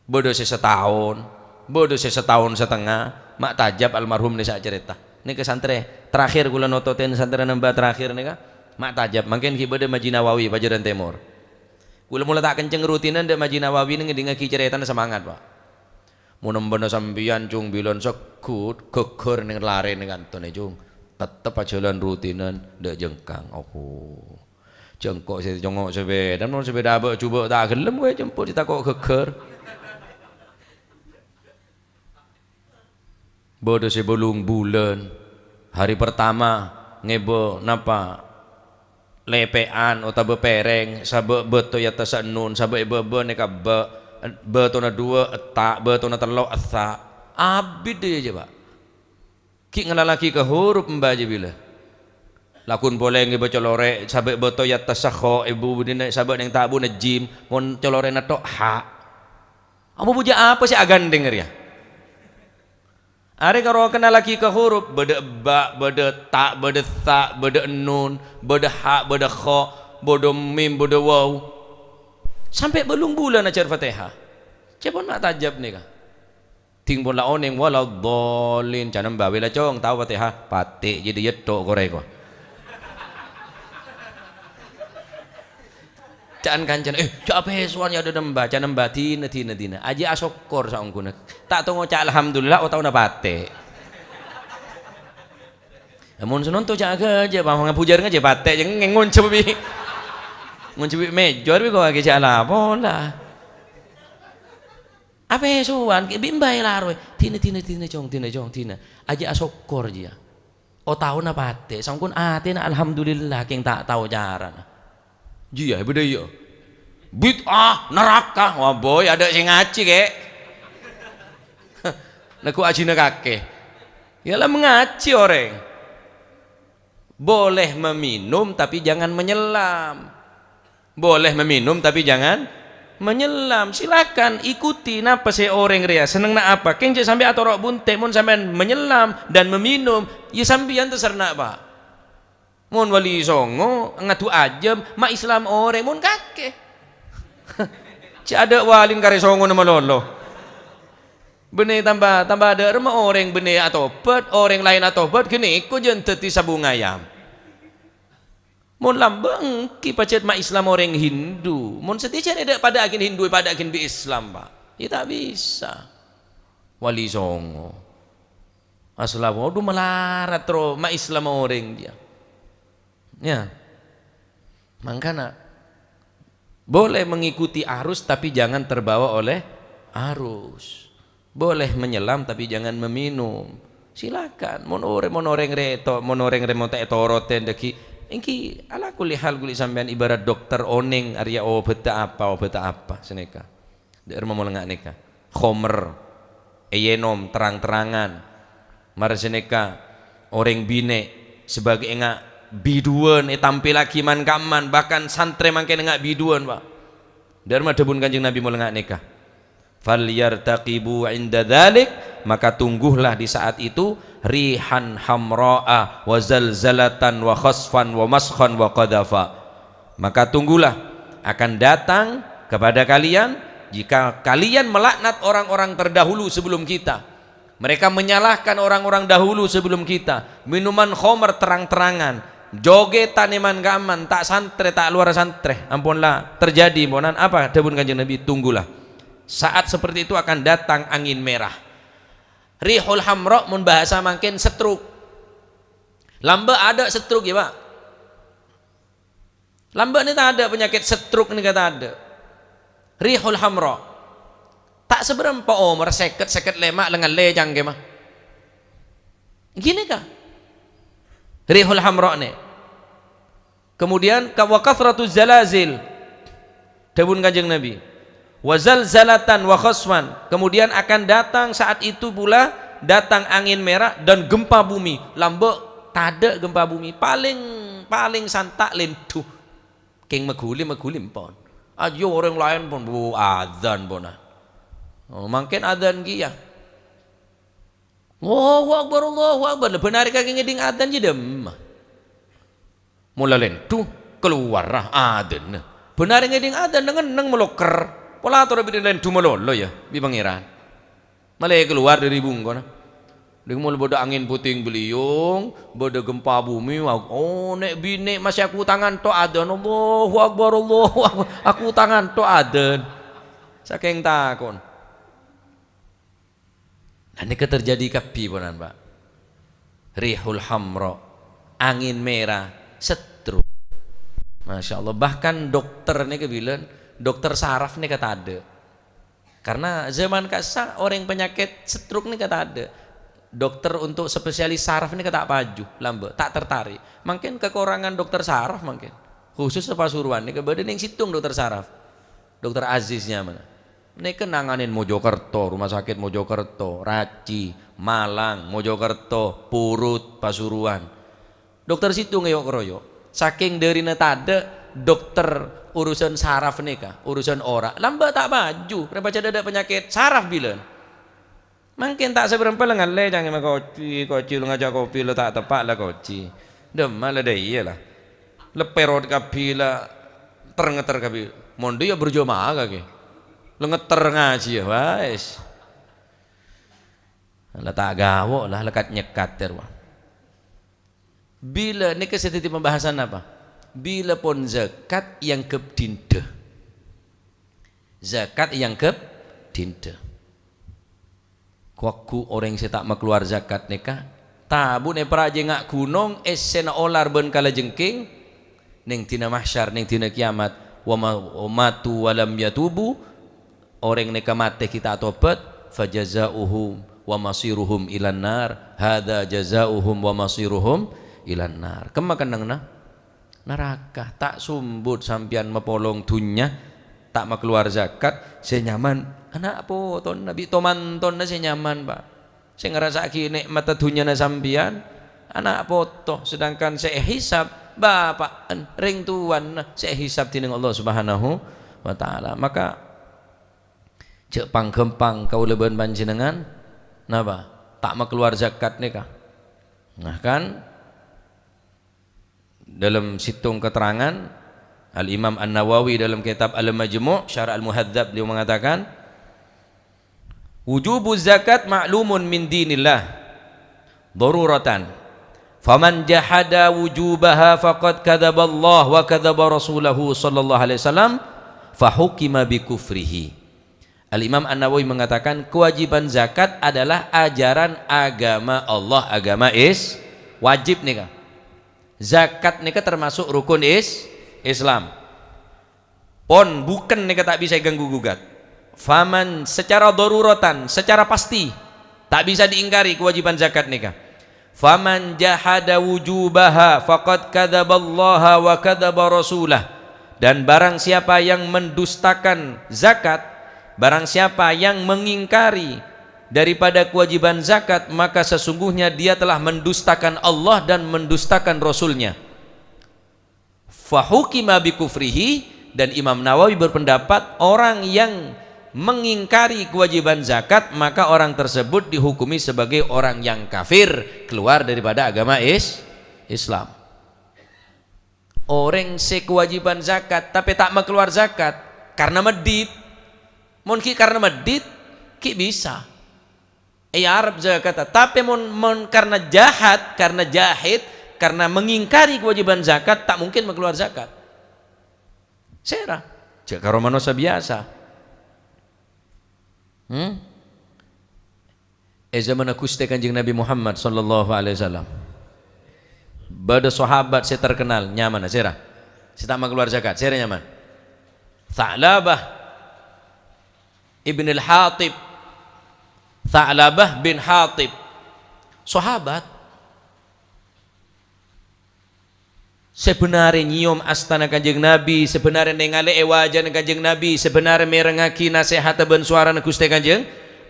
Bâdâ sè sataon, bâdâ sè sataon satengnga, Ma' Tajab almarhum nè sè acarèta. Nèka santrè terakhir kaulâ nototè santrèna Mbah terakhir nèka, Ma' Tajab. Mangkèn ghi' bâdâ Masjid Nawawi Pajaran Tèmor. Kaulâ mola ta' kencèng rutinan dâ' Masjid Nawawi nè ngèdingngaghi carètana semangat, Pak. Mon embâna sampèyan, Cung, bilân segghut, ghâgghâr neng larèna kanto nè, Cung. Tettep ajhâlân rutinan dâ' jhângkang. Oho. Jhângko' sè congo' sapèda, mon sapèda abâ'-jubâ' ta' ghellem kowe jemput, ètako' ghâgghâr. Bâdâ sè bâllung bulân, hari pertama ngèbâ napa, lèpè'an otabâ pèrèng, sabâ' bâto è attassa ennun, sabâ' è bâbâ nèka bâ-, bâtona duwâ' etta', bâtona tello' essa'. Abit dâ' iyâ, Pak. Ghi' ngallaghi ka huruf embâ jâ bilâ. Laghun polè ngèbâ colorè', sabâ' bâto è attassa kho, è bu-, budina sabâ' neng tabuna jim, mon colorè'na tho' ha. Apa bujâ apa sè aghândhèng rèya? Arè karo kennallaghi ka huruf, bâdâ ebba', bâdâ ta', bâdâ tsa', bâdâ ennun, bâdâ ha', bâdâ kho, bâdâ mim, bâdâ waw. Sampè' bâllung bulân ajhâr Fatihah. Cè' pon Ma' Tajab nèka. Dhing pon la onèng, "Waladdallin." Ca'na embâ, "Wè la, Cong, tao Fatihah?" "Patè', jâ' dâ' iyâ tho' korè ko." Ca'na kancana, "Eh, jâ' apèsowan è adâ'na embâ." Ca'na embâ, "Dina, dina, dina. Ajiyâ asokkor saongghuna. Ta' tao ngoca' alhamdulillah, otaona patè'." Mon sè nonto jâ' ghâjâ, bâ' ngabhujâr ngajâ patè', jâ' ngonjhâ bi'. Ngonjhâ bi' mèjor bi' ko' aghi jâ' la pola. Apèsowan, bi' embâ èlaroè. "Dina, dina, dina, Cong, dina, Cong, dina. Ajiyâ asokkor, jiyâ. Otaona patè', saongghun atèna alhamdulillah, kèng ta' tao carana." Jiyâ, bâdâ iyâ. Bid'ah, naraka. Wah, boy, adâ' sè ngajhi, kè'. Neggu' ajina kakè. Yâ la mangajhi orèng. Boleh meminum, tapi jangan menyelam. Boleh meminum, tapi jangan menyelam. Silakan ikuti napa sè orèng rèya sennengnga apa. Kèng jâ' sampè' atoro' bunte' mon sampèyan menyelam dan meminum, yâ sampèyan terserah, Pak. Mon Wali Songo ngadu ajâm, ma' Islam orèng, mon kakè. Jâ' adâ' walina karè songona malolo. Bânnè tamba, tamba adâ' remma orèng bânnè atobhât, orèng laèn atobhât, ghânèka jân dhâddhi sabung ayam. Mon lambâ' èngghi pajhât ma' Islam orèng Hindu. Mon satèya jârèya dâ' padâ aghân Hindu, padâ aghân bi' Islam, Pak. Yâ ta' bisa. Wali Songo. Aslaf, waduh, malarat ro ma' Islam orèng jiyâ. Ya. Mangkana, boleh mengikuti arus tapi jangan terbawa oleh arus. Boleh menyelam tapi jangan meminum. Silakan, mon orè-, mon orèng rèto-, mon orèng rèmo ta' ètorotè dâggi', èngghi ala kulli hal kulli sampèyan ibarat dokter onèng arèya obhâddhâ apa, obhâddhâ apa, sanèka. Dâ'remma mola nga' nèka. Khomer, èyènom terang-terangan. Mara sanèka orèng binè' sabâgiyâ nga' biduwân, ètampèllaghi man-kamman, bahkan santrè mangkèn nga' biduwân, Pak. Dâ'remma dhâbuna Kanjeng Nabi mola nga' nèka. "Falyartaqibu 'inda dzalik," maka tunggulah di saat itu, "rihan hamra'a wa zalzalatan wa khasfan wa maskhan wa qadhafa." Maka tunggulah, akan datang kepada kalian, jika kalian melaknat orang-orang terdahulu sebelum kita. Mereka menyalahkan orang-orang dahulu sebelum kita. Minuman khomer terang-terangan. Jogètan è man-kamman, ta' santrè, ta' lowar santrè. Ampon la terjadi, ponan apa dhâbuna Kanjeng Nabi? Tunggulah. Saat seperti itu akan datang angin merah. Rihul hamra mon bahasa mangkèn stroke. Lambâ' adâ' stroke, yâ, Pak. Lambâ' nè tadâ' panyakèt stroke nèka tadâ'. Rihul hamra. Ta' sabârâmpa omor, sèket, sèket lèma' la ngallè cangkèma. Ghânèka. Rihul hamra nè. Kemudian ka-, wa kathratuz zalazil. Dhâbuna Kanjeng Nabi. "Wa zalzalatan wa khasfan." Kemudian akan datang saat itu pula, datang angin merah dan gempa bumi. Lambâ' tadâ' gempa bumi. Paling, paling santa' lèndhu. Kèng maghuli-maghuli empon. Ayo orèng laèn pon, bu, adzan pona. Oh, mangkèn adzan kèya. "Allahu Akbar, Allahu Akbar." Lah, bân arè kakè ngèdhing adzan jâ dâmma. Mola lèndhu, kalowar, ah, adzanna. Bân arè ngèdhing adzan, neng-enneng maloker. Pola ator bi' lèndhu malolo, yâ, bi' Pangèran. Malè kalowar dâri bungkona. Dâri mol bâdâ angin puting beliung, bâdâ gempa bumi, wa-, oh, nè'-binè' masè akutangan to' adzan, "Allahu Akbar, Allahu Akbar." Akutangan to' adzan. Sakèng takon. Nah, nèka terjadi kabbhi, ponan, Pak. Rihul hamra, angin merah, stroke. Masya Allah. Bahkan dokter nèka bilân, dokter saraf nèka tadâ'. Karena zaman ka'issa' orèng panyakèt stroke nèka tadâ'. Dokter untuk spesialis saraf nèka ta' paju, lambâ', ta' tertarik. Mangkèn kekurangan dokter saraf mangkèn. Khusus Pasuruan nèka bâdâ neng sèttong dokter saraf. Dokter Aziz nyamana. Nèka nanganè Mojokerto, Rumah Sakit Mojokerto, Raci, Malang, Mojokerto, Purut, Pasuruan. Dokter sèttong èyo'-keroyo'. Sakèng dârina tadâ' dokter urusan saraf nèka, urusan ora'. Lambâ' ta' paju, rèpa jâ' tadâ' panyakèt saraf bilân. Mangkèn ta' sabârâmpa la ngallè cangkèma koci, koci la ngajâk kopi la ta' teppa' la koci. Dâmma la dâ' iyâ la. La pèrot kabbhi la ter-ngetter kabbhi. Mon dâ' iyâ berjamaah kakè. La ngetter ngajiyâ, wes. La ta' gawo' la, lekat-nyekat terro. Bilâ, nèka sè dhâddhi pembahasan apa? Bilâ pon zakat èangghep dinda. Zakat èangghep dinda. Kowagu orèng sè ta' makalowar zakat nèka, tabuna èparajâ nga' ghunong, èssèna olar bân kalajengking, neng dina mahsyar, neng dina kiyamat, wa ma-, wa matu wa lam yatubu, orèng nèka matè ghi' ta' tobat, "Fajaza'uhum wa masiruhum ilan nar, hadza jaza'uhum wa masiruhum ilan nar." Kemma kennengnganna? Naraka. Ta' sombut sampèyan mapolong dhunnya, ta' makalowar zakat, sè nyaman ana' potona, bi' to-mantona sè nyaman, Pak. Sè ngarassa'aghi nè'matta dhunnyana sampèyan, ana' poto, sedangkan sè èhisab bapa'en, rèng towana sè èhisab dhinèng Allah Subhanahu wa Ta'ala. Maka, jhâ' pang-ghâmpang kaulâ bân panjhennengngan, napa? Ta' makalowar zakat nèka. Nah, kan? Dalam sèttong keterangan, Al-Imam An-Nawawi dalam kitab Al-Majmu', Syarah Al-Muhadzab, beliau mengatakan, "Wujubu zakat ma'lumun min dinillah daruratan. Faman jahada wujubaha faqad kadzaballah wa kadzaba rasulahu sallallahu alaihi wasallam, fahukima bi kufrihi." Al-Imam An-Nawawi mengatakan, kewajiban zakat adalah ajaran agama Allah, agama is-, wajib nèka. Zakat nèka termasuk rukun is-, Islam. Pon bukan nèka ta' bisa èganggu gugat. Faman secara daruratan, secara pasti, ta' bisa diingkari kewajiban zakat nèka. "Faman jahada wujubaha faqad kadzaballaha wa kadzaba rasulah." Dan barang siapa yang mendustakan zakat, Barang siapa yang mengingkari daripada kewajiban zakat, maka sesungguhnya dia telah mendustakan Allah dan mendustakan Rasul-Nya. Fahukima bikufrihi, dan Imam Nawawi berpendapat orang yang mengingkari kewajiban zakat, maka orang tersebut dihukumi sebagai orang yang kafir, keluar daripada agama is-, Islam. Orèng sè kewajiban zakat, tapè ta' makalowar zakat karena meddhit. Mon ghi' karena meddhit, ghi' bisa. Èarep zakat, tapè mon, mon karena jahat, karena jahit, karena mengingkari kewajiban zakat, ta' mungkin makalowar zakat. Sèra? Jhâ' karo manossa biyasa. Hmm? È zamanna Ghustè Kanjeng Nabi Muhammad sallallahu alaihi wasallam, bâdâ sahabat sè terkenal, nyamana sèra? Sè ta' makalowar zakat, sèra nyamana? Tha'labah ibn al-Hatib. Tha'labah bin Hatib. Sahabat. Sè bhennarè nyèyom astana Kanjeng Nabi, sè bhennarè nèngalè'è wajana Kanjeng Nabi, sè bhennarè mèrengngaghi nasèhatta bân sowarana Ghustè Kanjeng,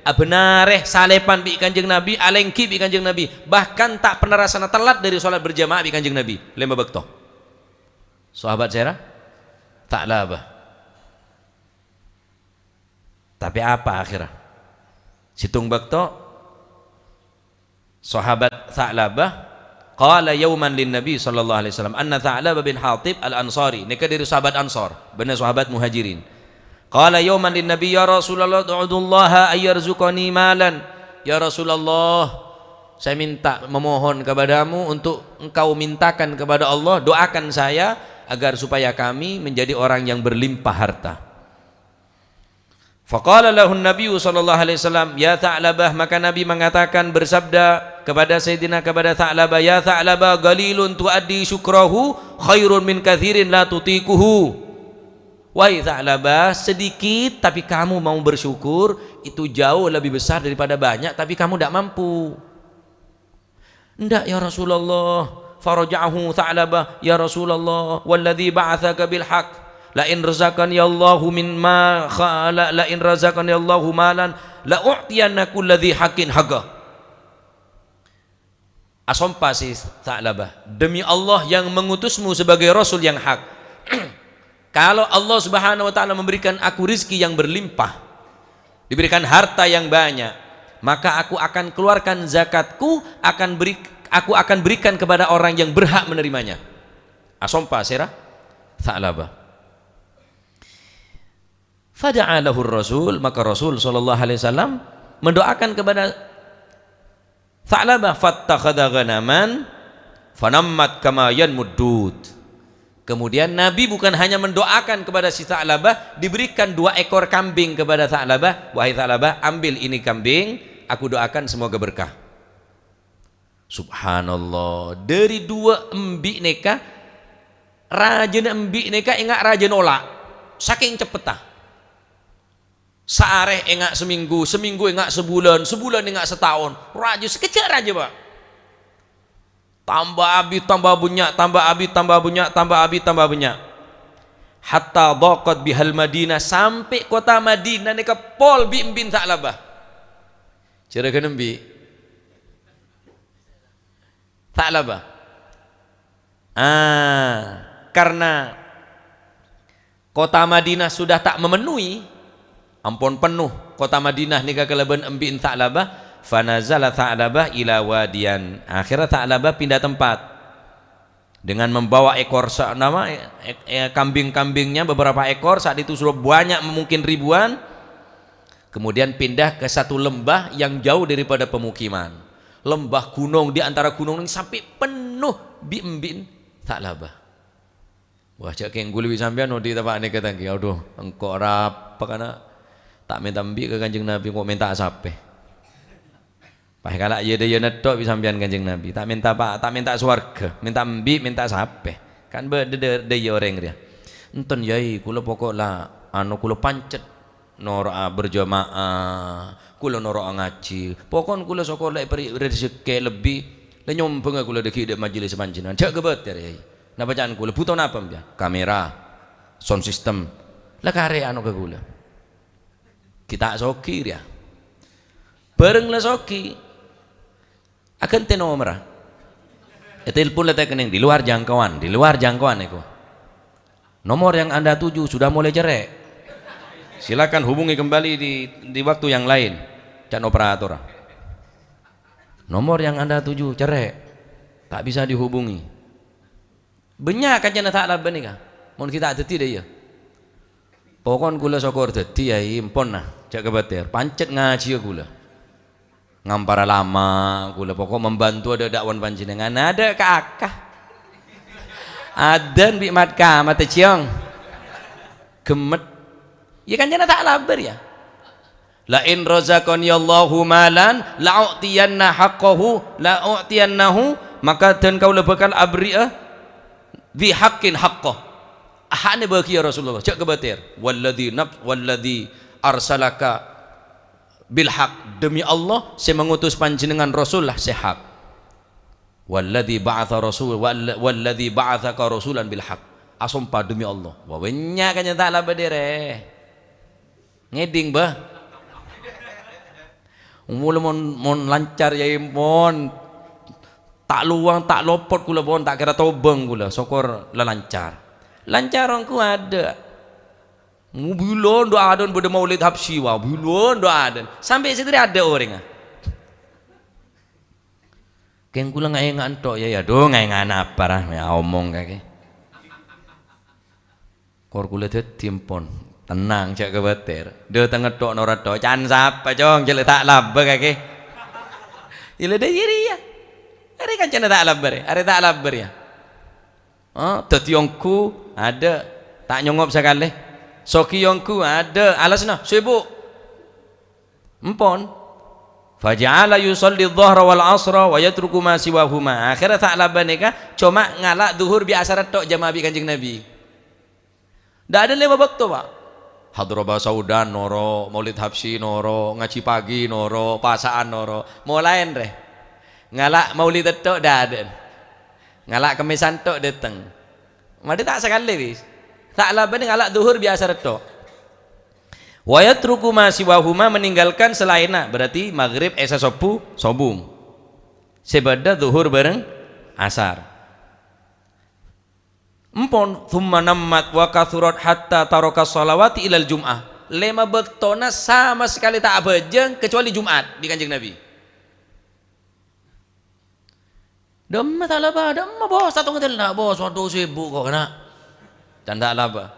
abhennarè salèpan bi' Kanjeng Nabi, alèngghi bi' Kanjeng Nabi, bahkan ta' pernah rassana tellat dâri sholat berjamaah bi' Kanjeng Nabi, lèma bâkto. Sahabat sèra? Tha'labah. Tapè apa akhirra? Sèttong bâkto, Sahabat Tha'labah, qala yauman lin Nabi sallallahu alaihi wasallam, anna Tha'labah bin Hatib Al-Ansari, nèka dâri sahabat Ansar, bânnè sahabat Muhajirin. Qala yauman lin Nabi, "Ya Rasulullah, ud'ullaha ayyarzuqani malan." "Ya Rasulullah, saya minta, memohon kepadamu untuk engkau mintakan kepada Allah, doakan saya agar supaya kami menjadi orang yang berlimpah harta." Faqala lahun Nabiyyu sallallahu alaihi wasallam, "Ya Tha'labah," maka Nabi mengatakan, bersabda kepada Sayyidina, kepada Tha'labah, "Ya Tha'labah, qalilun tuaddi syukrahu khairun min katsirin la tutiquhu." Wahai Tha'labah, sedikit tapi kamu mau bersyukur, itu jauh lebih besar daripada banyak tapi kamu tidak mampu. "Endak, ya Rasulullah." Faraja'ahu Tha'labah, "Ya Rasulullah, walladzi ba'atsaka bil haq, la in razaqani Allahu min ma kha-, la, la in razaqani Allahu malan, la u'tiyanna kulladzi haqqin haqqa." Asompa si Tha'labah, "Demi Allah yang mengutusmu sebagai rasul yang hak, kalau Allah Subhanahu wa Ta'ala memberikan aku rizki yang berlimpah, diberikan harta yang banyak, maka aku akan keluarkan zakatku, akan beri, aku akan berikan kepada orang yang berhak menerimanya." Asompa sèra? Tha'labah. Fada'a lahur Rasul, maka Rasul sallallahu alaihi wasallam mendoakan kepada Tha'labah, "Fattakhadha ghanaman fanammat kama yanmud dud." Kemudian Nabi bukan hanya mendoakan kepada si Tha'labah, diberikan dua ekor kambing kepada Tha'labah, "Wahai Tha'labah, ambil ini kambing, aku doakan semoga berkah." Subhanallah, dâri dua embi' nèka, rajâna embi' nèka enga' rajâ nola', sakèng ceppetta. Saarè enga' samènggu, samènggu enga' sabulân, sabulân enga' sataon. Rajâ sakejjhâ' rajâ, Pak. Tamba abit, tamba bânnya', tamba abit, tamba bânnya', tamba abit, tamba bânnya'. Hatta dhaqat bihal Madinah, sampè' kottha Madinah nèka pol bi' embi'na Tha'labah. Jârâghân embi'? Tha'labah. Ah, karena kota Madinah sudah tak memenuhi, ampon penuh kota Madinah nèka kalabân embi'na Tha'labah, fanazala Tha'labah ila wadiyan. Akhirnya Tha'labah pindah tempat. Dengan membawa ekor sa-, nama, e-, e-, kambing-kambingnya beberapa ekor, saat itu sudah banyak, mungkin ribuan. Kemudian pindah ke satu lembah yang jauh daripada pemukiman. Lembah gunung, di antara gunung ini sampai penuh bi-, embi'na Tha'labah. Wah, jhâ' kèng ghulâ bi' sampèyan odi' teppa' nèka tanggi. Adhu, engko' rapa kana'. Ta' mènta embi' ka Kanjeng Nabi, engko' mènta sapè. Pas kala' iyâ dâ' iyâ nèddhâ' bi' sampèyan Kanjeng Nabi. Ta' mènta pa-, ta' mènta sowarghâ, mènta embi', mènta sapè. Kan bâ-, dâ-, dâ-, dâ' iyâ orèng rèya. "Enten, Yai, kaulâ poko' la, anu, kaulâ pancet noro'a berjamaah, kaulâ noro'a ngajhi. Pokon kaulâ soko la èparè'è rejekkè lebbi, la nyombhângnga kaulâ dâgghi' dâ' majelis panjhennengngan. Jhâ' ghâbâtèr, Yai. Napa ca'na kaulâ? Bhuto napa, sampèyan?" "Kamera, sound system." "La karè anu ka kaulâ." Ghi' ta' soghi rèya. Bhâreng la soghi, aghântè nomerra. Ètelpon la tèkennèng, "Di luar jangkauan, di luar jangkauan èko. Nomor yang Anda tuju sudah mulai cerrè'. Silakan hubungi kembali di, di waktu yang lain," can operator. "Nomor yang Anda tuju cerrè', tak bisa dihubungi." Bânnya' kancana Tha'labah nèka. Mon ghi' ta' dhâddhi dâ' iyâ. Pokon kaulâ sokor dhâddhi, yâ, empon, nah, jhâ' kabâtèr. Pancet ngajhiyâ kaulâ. Ngampara lama kaulâ, pokok membantu adâ'-adâ' bân panjhennengngan, adâ' ka-aka. Adzan bi' mat-, ka matè cèyong. Ghemmet. Yâ, kancana Tha'labah rèya. "La in razaqaniyallahu malan, la u'tiyanna haqqahu, la u'tiyannahu, maka dhân kaulâ bhâkal aberri'â dzi haqqin haqqah." Aha'na bâghi, yâ Rasulullah, jhâ' kabâtèr. "Walladzi naf-, walladzi arsalaka bil haq." Demi Allah, sè mengutus panjhennengngan Rasul la sè hak. "Walladzi ba'atsa rasul-, wal-, walladzi ba'atsaka rasulan bil haq." Asompa demi Allah. Wah, bânnya' kancana Tha'labah dârè. Ngèdhing, bâh. Mola mon, mon lancar, yâ, mon. Ta' lowang, ta' lopot kaulâ, pon, ta' kèra tobâng kaulâ. Sokor la lancar. Lancar ongghu adâ'. Mobilan dâ' adâ'ân bâdâ maulid habsyi, wah, bilan dâ' adâ'ân. Sampè' satèya adâ' orèngnga. Kèng kaulâ ngaènga'an tok, yâ, yâ, adhu, ngaènga'an apa, ra? Yâ, omong kakè. Kor kaulâ dhâddhi empon. Tennang, jhâ' kabâtèr. Dâtengnga tok, nora tok. Can sapa, Cong? Jhâ' la Tha'labah kakè. Ila dâ' iyâ rèya. Arè kancana Tha'labah rè. Arè Tha'labah rèya. Oh, dhâddhi ongghu, adâ'. Ta' nyongop sakalè. Soghi ongghu, adâ'. Alasanna, sibuk. Empon. "Faja'ala yusalli dhuhra wal asra wa yatruku ma siwahuma." Akhèrra Tha'labah nèka coma ngala' dhuhur bi' asar tok jama'a bi' Kanjeng Nabi. Dâ' adâ' lèma bâkto, Pa'. Hadroba Saudan noro', Maulid Habsyi noro', ngajhi pagi noro', pasa'an noro'. Molaè rè. Ngala' Maulid tok dâ' adâ'ân. Ngala' Kemmèsan tok dâteng. Madâ ta' sakalè, wis. Tha'labah nèka ngala' dhuhur bi' asar tok. "Wa yatruku ma siwahuma," meninggalkan selainna, berarti maghrib, isya, subuh, sobung. Sè bâdâ dhuhur bhâreng asar. Empon, "Tsumma nammat wa katsurat hatta taraka shalawati ilal jum'ah." Lèma bâktona sama sakalè ta' abhâjâng, kecuali Jum'at, bi' Kanjeng Nabi. "Dâ'emma Tha'labah, dâ'emma, Bos? Sèttong ngèdel, na', Bos, waduh, sibuk ko', na'." Can Tha'labah.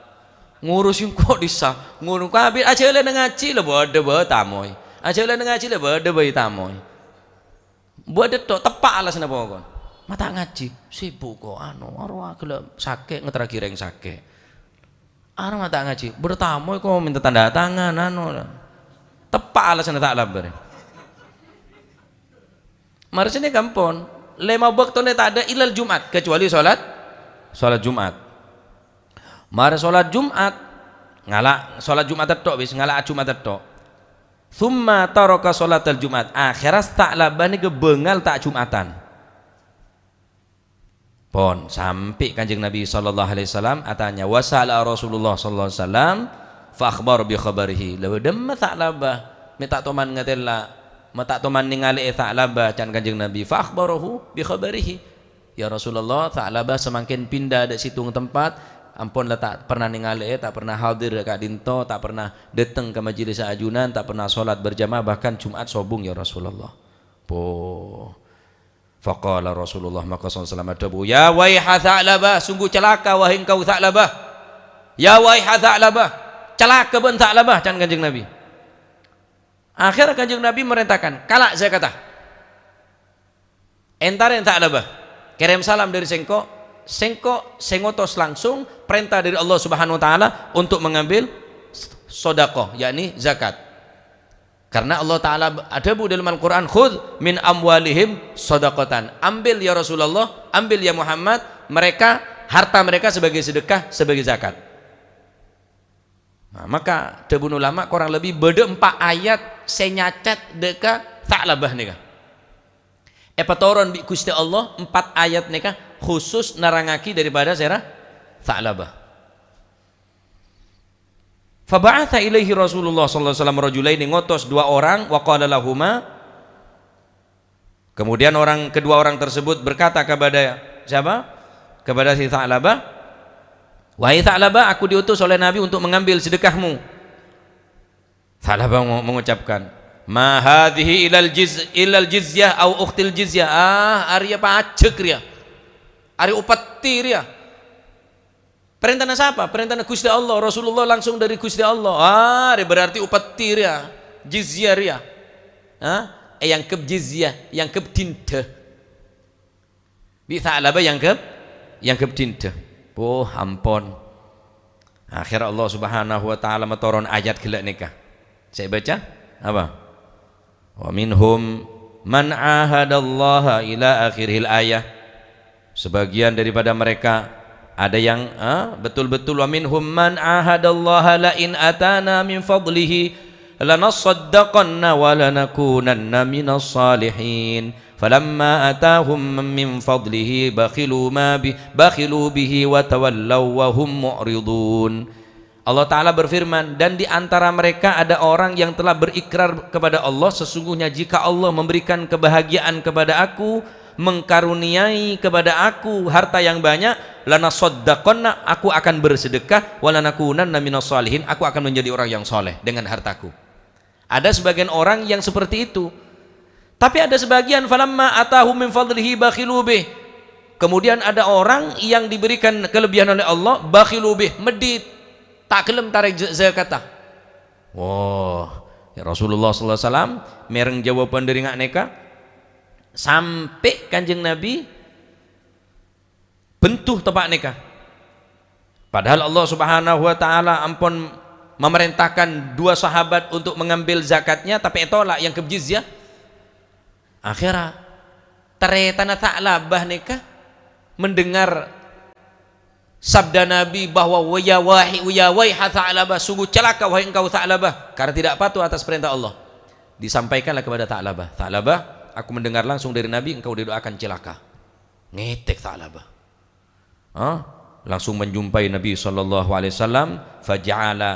"Ngurus sèngko' dissa', ngurus kabit, ajhâlâna ngajhi la bâdâ bhâi tamoy. Ajhâlâna ngajhi la bâdâ bhâi tamoy. Bâdâ tok, teppa' alasna pokon. Ma' ta' ngajhi, sibuk ko', anu, arowa ghellâ' sakè', ngeterraghi rèng sakè'. Arowa ma' ta' ngajhi, bâdâ tamoy ko' mènta tanda tangan, anu." Teppa' alasna Tha'labah rè. Marèsna kampon, lèma bâktona ta' adâ' ilal Jum'at, kecuali sholat, sholat Jum'at. Marè sholat Jum'at, ngala' sholat Jum'at tok, wis, ngala' Jum'at tok. "Tsumma taraka sholatal Jum'at." Akhèrra Tha'labah nèka bângal ta' Jum'atan. Pon, sampè' Kanjeng Nabi sallallahu alaihi wasallam atanya, wa sa'ala Rasulullah sallallahu alaihi wasallam, fa akhbara bi khabarihi. Lha, dâ'emma Tha'labah, mè' ta' toman ngatèla', ma' ta' toman nèngalè'è Tha'labah, can Kanjeng Nabi, fa akhbarahu bi khabarihi. "Ya Rasulullah, Tha'labah samangkèn pinda dâ' sèttong tempat, ampon la ta' pernah nèngalè'è, ta' pernah hadir ka'dinto, ta' pernah dâteng ka majelis ajunan, ta' pernah sholat berjamaah, bahkan Jum'at sobung, ya Rasulullah." Poh. Faqala Rasulullah, maka sallallahu alaihi wasallam adhâbu, "Ya waiha Tha'labah, sungguh celaka, wahai engkau Tha'labah. Ya waiha Tha'labah, celaka bân Tha'labah," can Kanjeng Nabi. Akhèr Kanjeng Nabi merintahkan, "Kala' zakata. Èntarè Tha'labah. Kèrèm salam dâri sèngko'. Sèngko' sè ngotos langsung perintah dari Allah Subhanahu wa Ta'ala untuk mengambil sedekah, yakni zakat." Karena Allah Ta'ala adhâbu dalam Al-Qur'an, "Khudz min amwalihim shadaqatan." Ambil, ya Rasulullah, ambil, ya Muhammad, mereka, harta mereka sebagai sedekah, sebagai zakat. Nah, maka dhâbuna ulama, korang lebbi bâdâ empa' ayat sè nyacèt dâ' ka Tha'labah nèka. Èpatoron bi' Ghustè Allah empa' ayat nèka khusus nerrangngaghi daripada sèra Tha'labah. Faba'atha ilaihi Rasulullah sallallahu alaihi wasallam rajulaini, ngotos dua orang, wa qala lahuma, kemudian orang, kedua orang tersebut berkata kepada siapa? Kepada si Tha'labah, "Wahai Tha'labah, aku diutus oleh Nabi untuk mengambil sedekahmu." Tha'labah mengu-, mengucapkan, "Ma hadhihi ilal jiz-, ilal jizyah au ukhtil jizyah." Ah, arèya pajek rèya. Arèya upeti rèya. Parèntana sapa? Parèntana Gusti Allah. Rasulullah langsung dâri Gusti Allah. Ah, rè berarti upeti rèya. Jizyah rèya. Hah? Èangghep jizyah, èangghep dinda. Bi' Tha'labah èangghep, èangghep dinda. Oh, ampon. Akhèr Allah Subhanahu wa Ta'ala matoron ayat ghellâ' nèka. Sè èbâca? Apa? "Wa minhum man ahadallaha," ila akhiril ayah. Sebagian daripada mereka ada yang, eh, betul-betul, "Wa minhum man ahadallaha la in atana min fadlihi lanasaddaqanna wa lanakunanna minas salihin. Falamma atahum min fadlihi bakhilu ma bi-, bakhilu bihi wa tawallaw wa hum mu'ridun." Allah Ta'ala berfirman, "Dan di antara mereka ada orang yang telah berikrar kepada Allah, sesungguhnya jika Allah memberikan kebahagiaan kepada aku, mengkaruniai kepada aku harta yang banyak, lanasaddaqanna, aku akan bersedekah, walanakunanna minas salihin, aku akan menjadi orang yang soleh dengan hartaku." Ada sebagian orang yang seperti itu. Tapi ada sebagian, "Falamma atahum min fadlihi bakhilu bih." Kemudian ada orang yang diberikan kelebihan oleh Allah, bakhilu bih, medhit. Ta' ghellem tarèk z-, zakatta. Wah, ya Rasulullah sallallahu alaihi wasallam mèreng jawaban dâri nga' nèka, sampè' Kanjeng Nabi bendhu teppa' nèka. Padahal Allah Subhanahu wa Ta'ala ampon memerintahkan dua sahabat untuk mengambil zakatnya, tapi ètolak, èangghep jizyah. Akhèrra, tarètanna Tha'labah nèka mendengar sabda Nabi bahwa, "Wa ya wahi-, wa ya waiha Tha'labah, sungguh celaka, wahai engkau Tha'labah, karena tidak patuh atas perintah Allah." Disampaikanlah kepada Tha'labah, "Tha'labah, aku mendengar langsung dari Nabi, engkau didoakan celaka." Ngètèk Tha'labah. Hah? Langsung menjumpai Nabi sallallahu alaihi wasallam, faja'ala,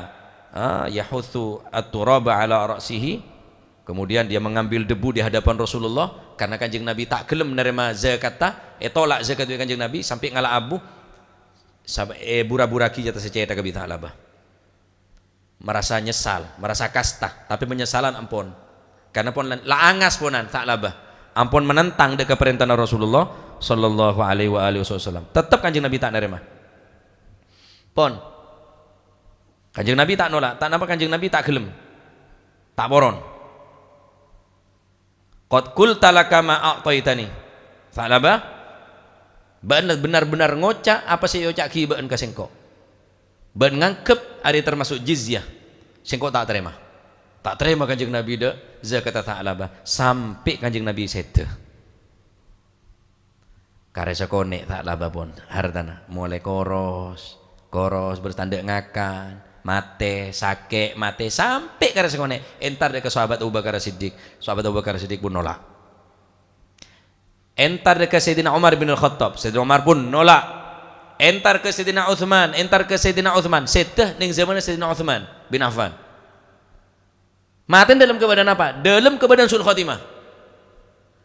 ah, yahutsu at-turaba ala ra'sihi. Kemudian dia mengambil debu di hadapan Rasulullah, karena Kanjeng Nabi ta' ghellem narèma zakatta, ètolak zakat bi' Kanjeng Nabi, sampè' ngala' abu, sab-, èbura-buraghi è attas cèthagghâ bi' Tha'labah. Merasa nyesal, merasa kasta, tapè penyesalan ampon. Karena pon la, la angas ponan, Tha'labah. Ampon menentang dâ' ka parèntana Rasulullah sallallahu alaihi wa alihi wasallam. Tettep Kanjeng Nabi ta' narèma. Pon. Kanjeng Nabi ta' nolak, ta' napa Kanjeng Nabi ta' ghellem. Ta' poron. "Qad qulta laka ma a'taitani." Tha'labah, bâ'na bhender-bhender ngoca' apa sè èoca'aghi bâ'na ka sèngko'. Bâ'na nganggep arèya tamaso' jizyah. Sèngko' ta' tarèma. Ta' tarèma Kanjeng Nabi dâ' zakatta Tha'labah. Sampè' Kanjeng Nabi sèdhâ. Karè sakonè' Tha'labah pon hartana. Molaè koros, koros, bertanduk ngakan, matè, sakè', matè, sampè' karè sakonè'. Entar dâ' ka sahabat Abu Bakar Siddiq. Sahabat Abu Bakar Siddiq pun nolak. Entar dâ' ka Sayyidina Umar bin Al-Khattab. Sayyidina Umar pun nolak. Entar ka Sayyidina Utsman, entar ka Sayyidina Utsman. Sèdhâ neng zamanna Sayyidina Utsman bin Affan. Matè dâlem kabâdâ'ân apa? Dâlem kabâdâ'ân su'ul khotimah.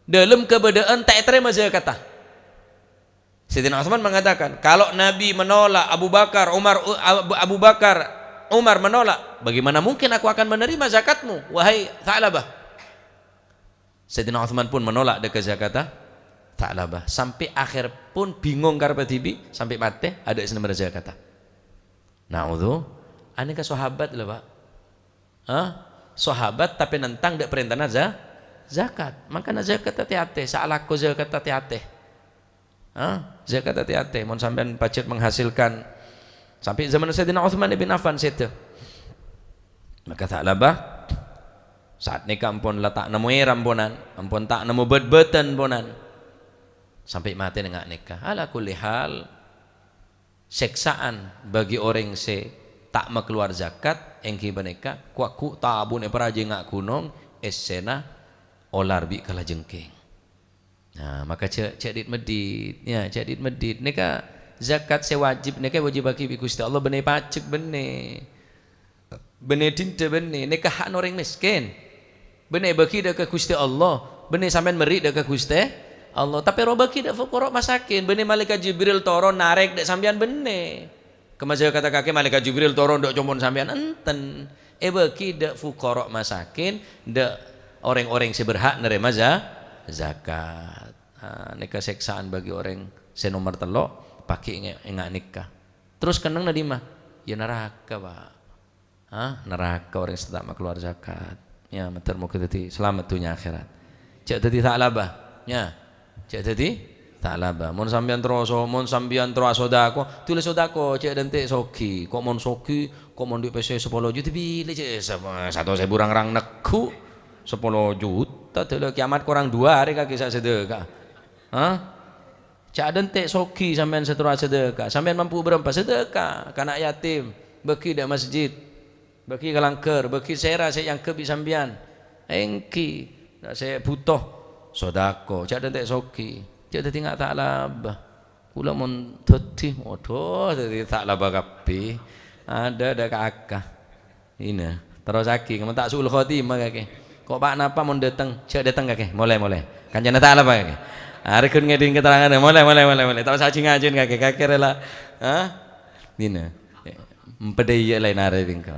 Dâlem kabâdâ'ân ta' ètarèma zakatta. Sayyidina Utsman mengatakan, "Kalau Nabi menolak, Abu Bakar, Umar, U-, Abu, Abu Bakar, Umar menolak, bagaimana mungkin aku akan menerima zakatmu, wahai Tha'labah?" Sayyidina Utsman pun menolak dâ' ka zakatta Tha'labah. Sampè' akhèr pon bingung karebbhâ dhibi', sampè' matè, adâ' sè narèma zakatta. Na'udzu, anèka sahabat lho, Pak. Hah? Sahabat tapè nentang dâ' parèntana za-, zakat. Mangkana zakat atè-atè, saalako zakat atè-atè. Hah? Zakat atè-atè, mon sampèyan pajhât menghasilkan sampè' zaman Sayyidina Utsman bin Affan sèdhâ. Maka Tha'labah, saat nèka ampon la ta' nemmo èra amponan, ampon ta' nemmo bât-bâtân amponan. Sampè' matè nènga' nèka. Ala kulli hal, Sèksaan bagi orèng sè ta' makalowar zakat èngghi panèka, ku-, ghu' tabuna èparajâ nga' ghunong, èssèna olar bi' kalajengking. Nah, maka jhâ', jhâ' dit-meddit, ya, jhâ' dit-meddit. Nèka zakat sè wajib nèka èwâjibhâghi bi' Ghustè Allah, bânnè pajhâk bânnè. Bânnè dinḍâ bânnè, nèka ha'na orèng mèskèn. Bânnè èbâgi ḍâ' ka Ghustè Allah, bânnè sampèyan mèrri' ḍâ' ka Ghustè Allah, tapè rowa bâgi ḍâ' fuqara masakin. Bânnè Malaèkat Jibril toron narèk ḍâ' sampèyan bânnè. Kemma zakata kakè Malaèkat Jibril toron ḍâ' compo'na sampèyan, enten. Èbâgi ḍâ' fuqara masakin, ḍâ' orèng-orèng sè berhak narèma za-, zakat. Ah, nèka sèksaan bagi orèng sè nomer tello', paghi' ènga', ènga' nèka. Terros kennengnga ḍimma? Ya naraka, Pak. Hah? Naraka orèng sè ta' makalowar zakat. Ya, mandhâr moghâ dhâddhi salamet dhunnya akhèrat. Jhâ' dhâddhi Tha'labah. Ya. Jhâ' dhâddhi Tha'labah. Mon sampèyan terros, mon sampèyan terros asodako, dhuli sodako, jhâ' ḍântè' soghi. Ko' mon soghi, ko' mon ḍu' pèssè sapolo juta, bilâ jhâ' sa-, satos èbu rang-rang neggu'. Sapolo juta, dhâlâ kiamat korang ḍu arè kakè sa' sadhâka. Hah? Jhâ' ḍântè' soghi sampèyan sè terro asadhâka. Sampèyan mampu bârâmpa, sadhâka ka na' yatim, bâgi ḍâ' masjid, bâgi ka langghâr, bâgi sèra sè èangghep bi' sampèyan. Èngghi, na' sè bhuto, sodako, jhâ' ḍântè' soghi. Jhâ' dhâddhi nga' Tha'labah. Kaulâ mon dhâddhi, waduh, dhâddhi Tha'labah kabbhi. Aḍâ', aḍâ' ka-aka. Ina, terrosaghi, mon ta' su'ul khotimah kakè. Ko' pa-napa mon ḍâteng, jhâ' ḍâteng kakè, molè, molè. Kancana ta' alapa kakè. Arè ghun ngèḍing keterangan, molè, molè, molè, molè. Ta' osa ajhi-ngajhin kakè, kakè rela. Hah? Ina. Empeḍḍhâ iyâ laèn arè bengko.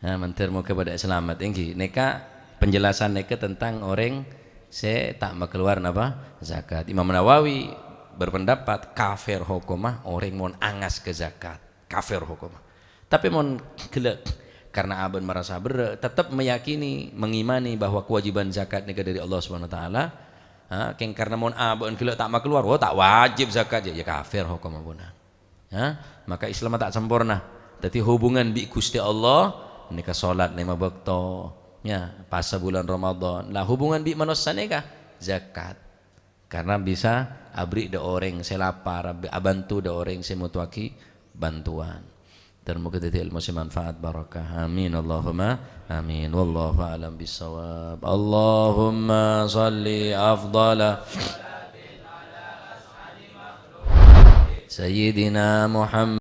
Nah, mandhâr moghâ paḍâ salamet. Èngghi, nèka penjelasan nèka tentang orèng sè ta' makalowar napa? Zakat. Imam Nawawi berpendapat, kafir hokomma orèng mon angas ka zakat. Kafir hokomma. Tapè mon ghellâ' karena abâ'na marasa berrâ', tetep meyakini, mengimani bahwa kewajiban zakat nèka ḍâri Allah Subhanahu wa Ta'ala, ha, kèng karena mon abâ'na ghellâ' ta' makalowar, oh, ta' wajib zakat, ya, ya kafir hokomma ponan. Ha, maka Islam ta' samporna. Dhâddhi hubungan bi' Ghustè Allah nèka salat lèma bâkto, ya, pasa bulân Ramadan. Lah, hubungan bi' manossa nèka zakat. Karena bisa aberri' ḍâ' orèng sè lapar, ab-, abhânto ḍâ' orèng sè mottowaghi bhântowan. Dan moghâ dhâddhi èlmo sè manfaat, barokah. Amin, Allahumma amin. Wallahu a'lam bissawab. Allahumma shalli afdhala Sayyidina Muhammad.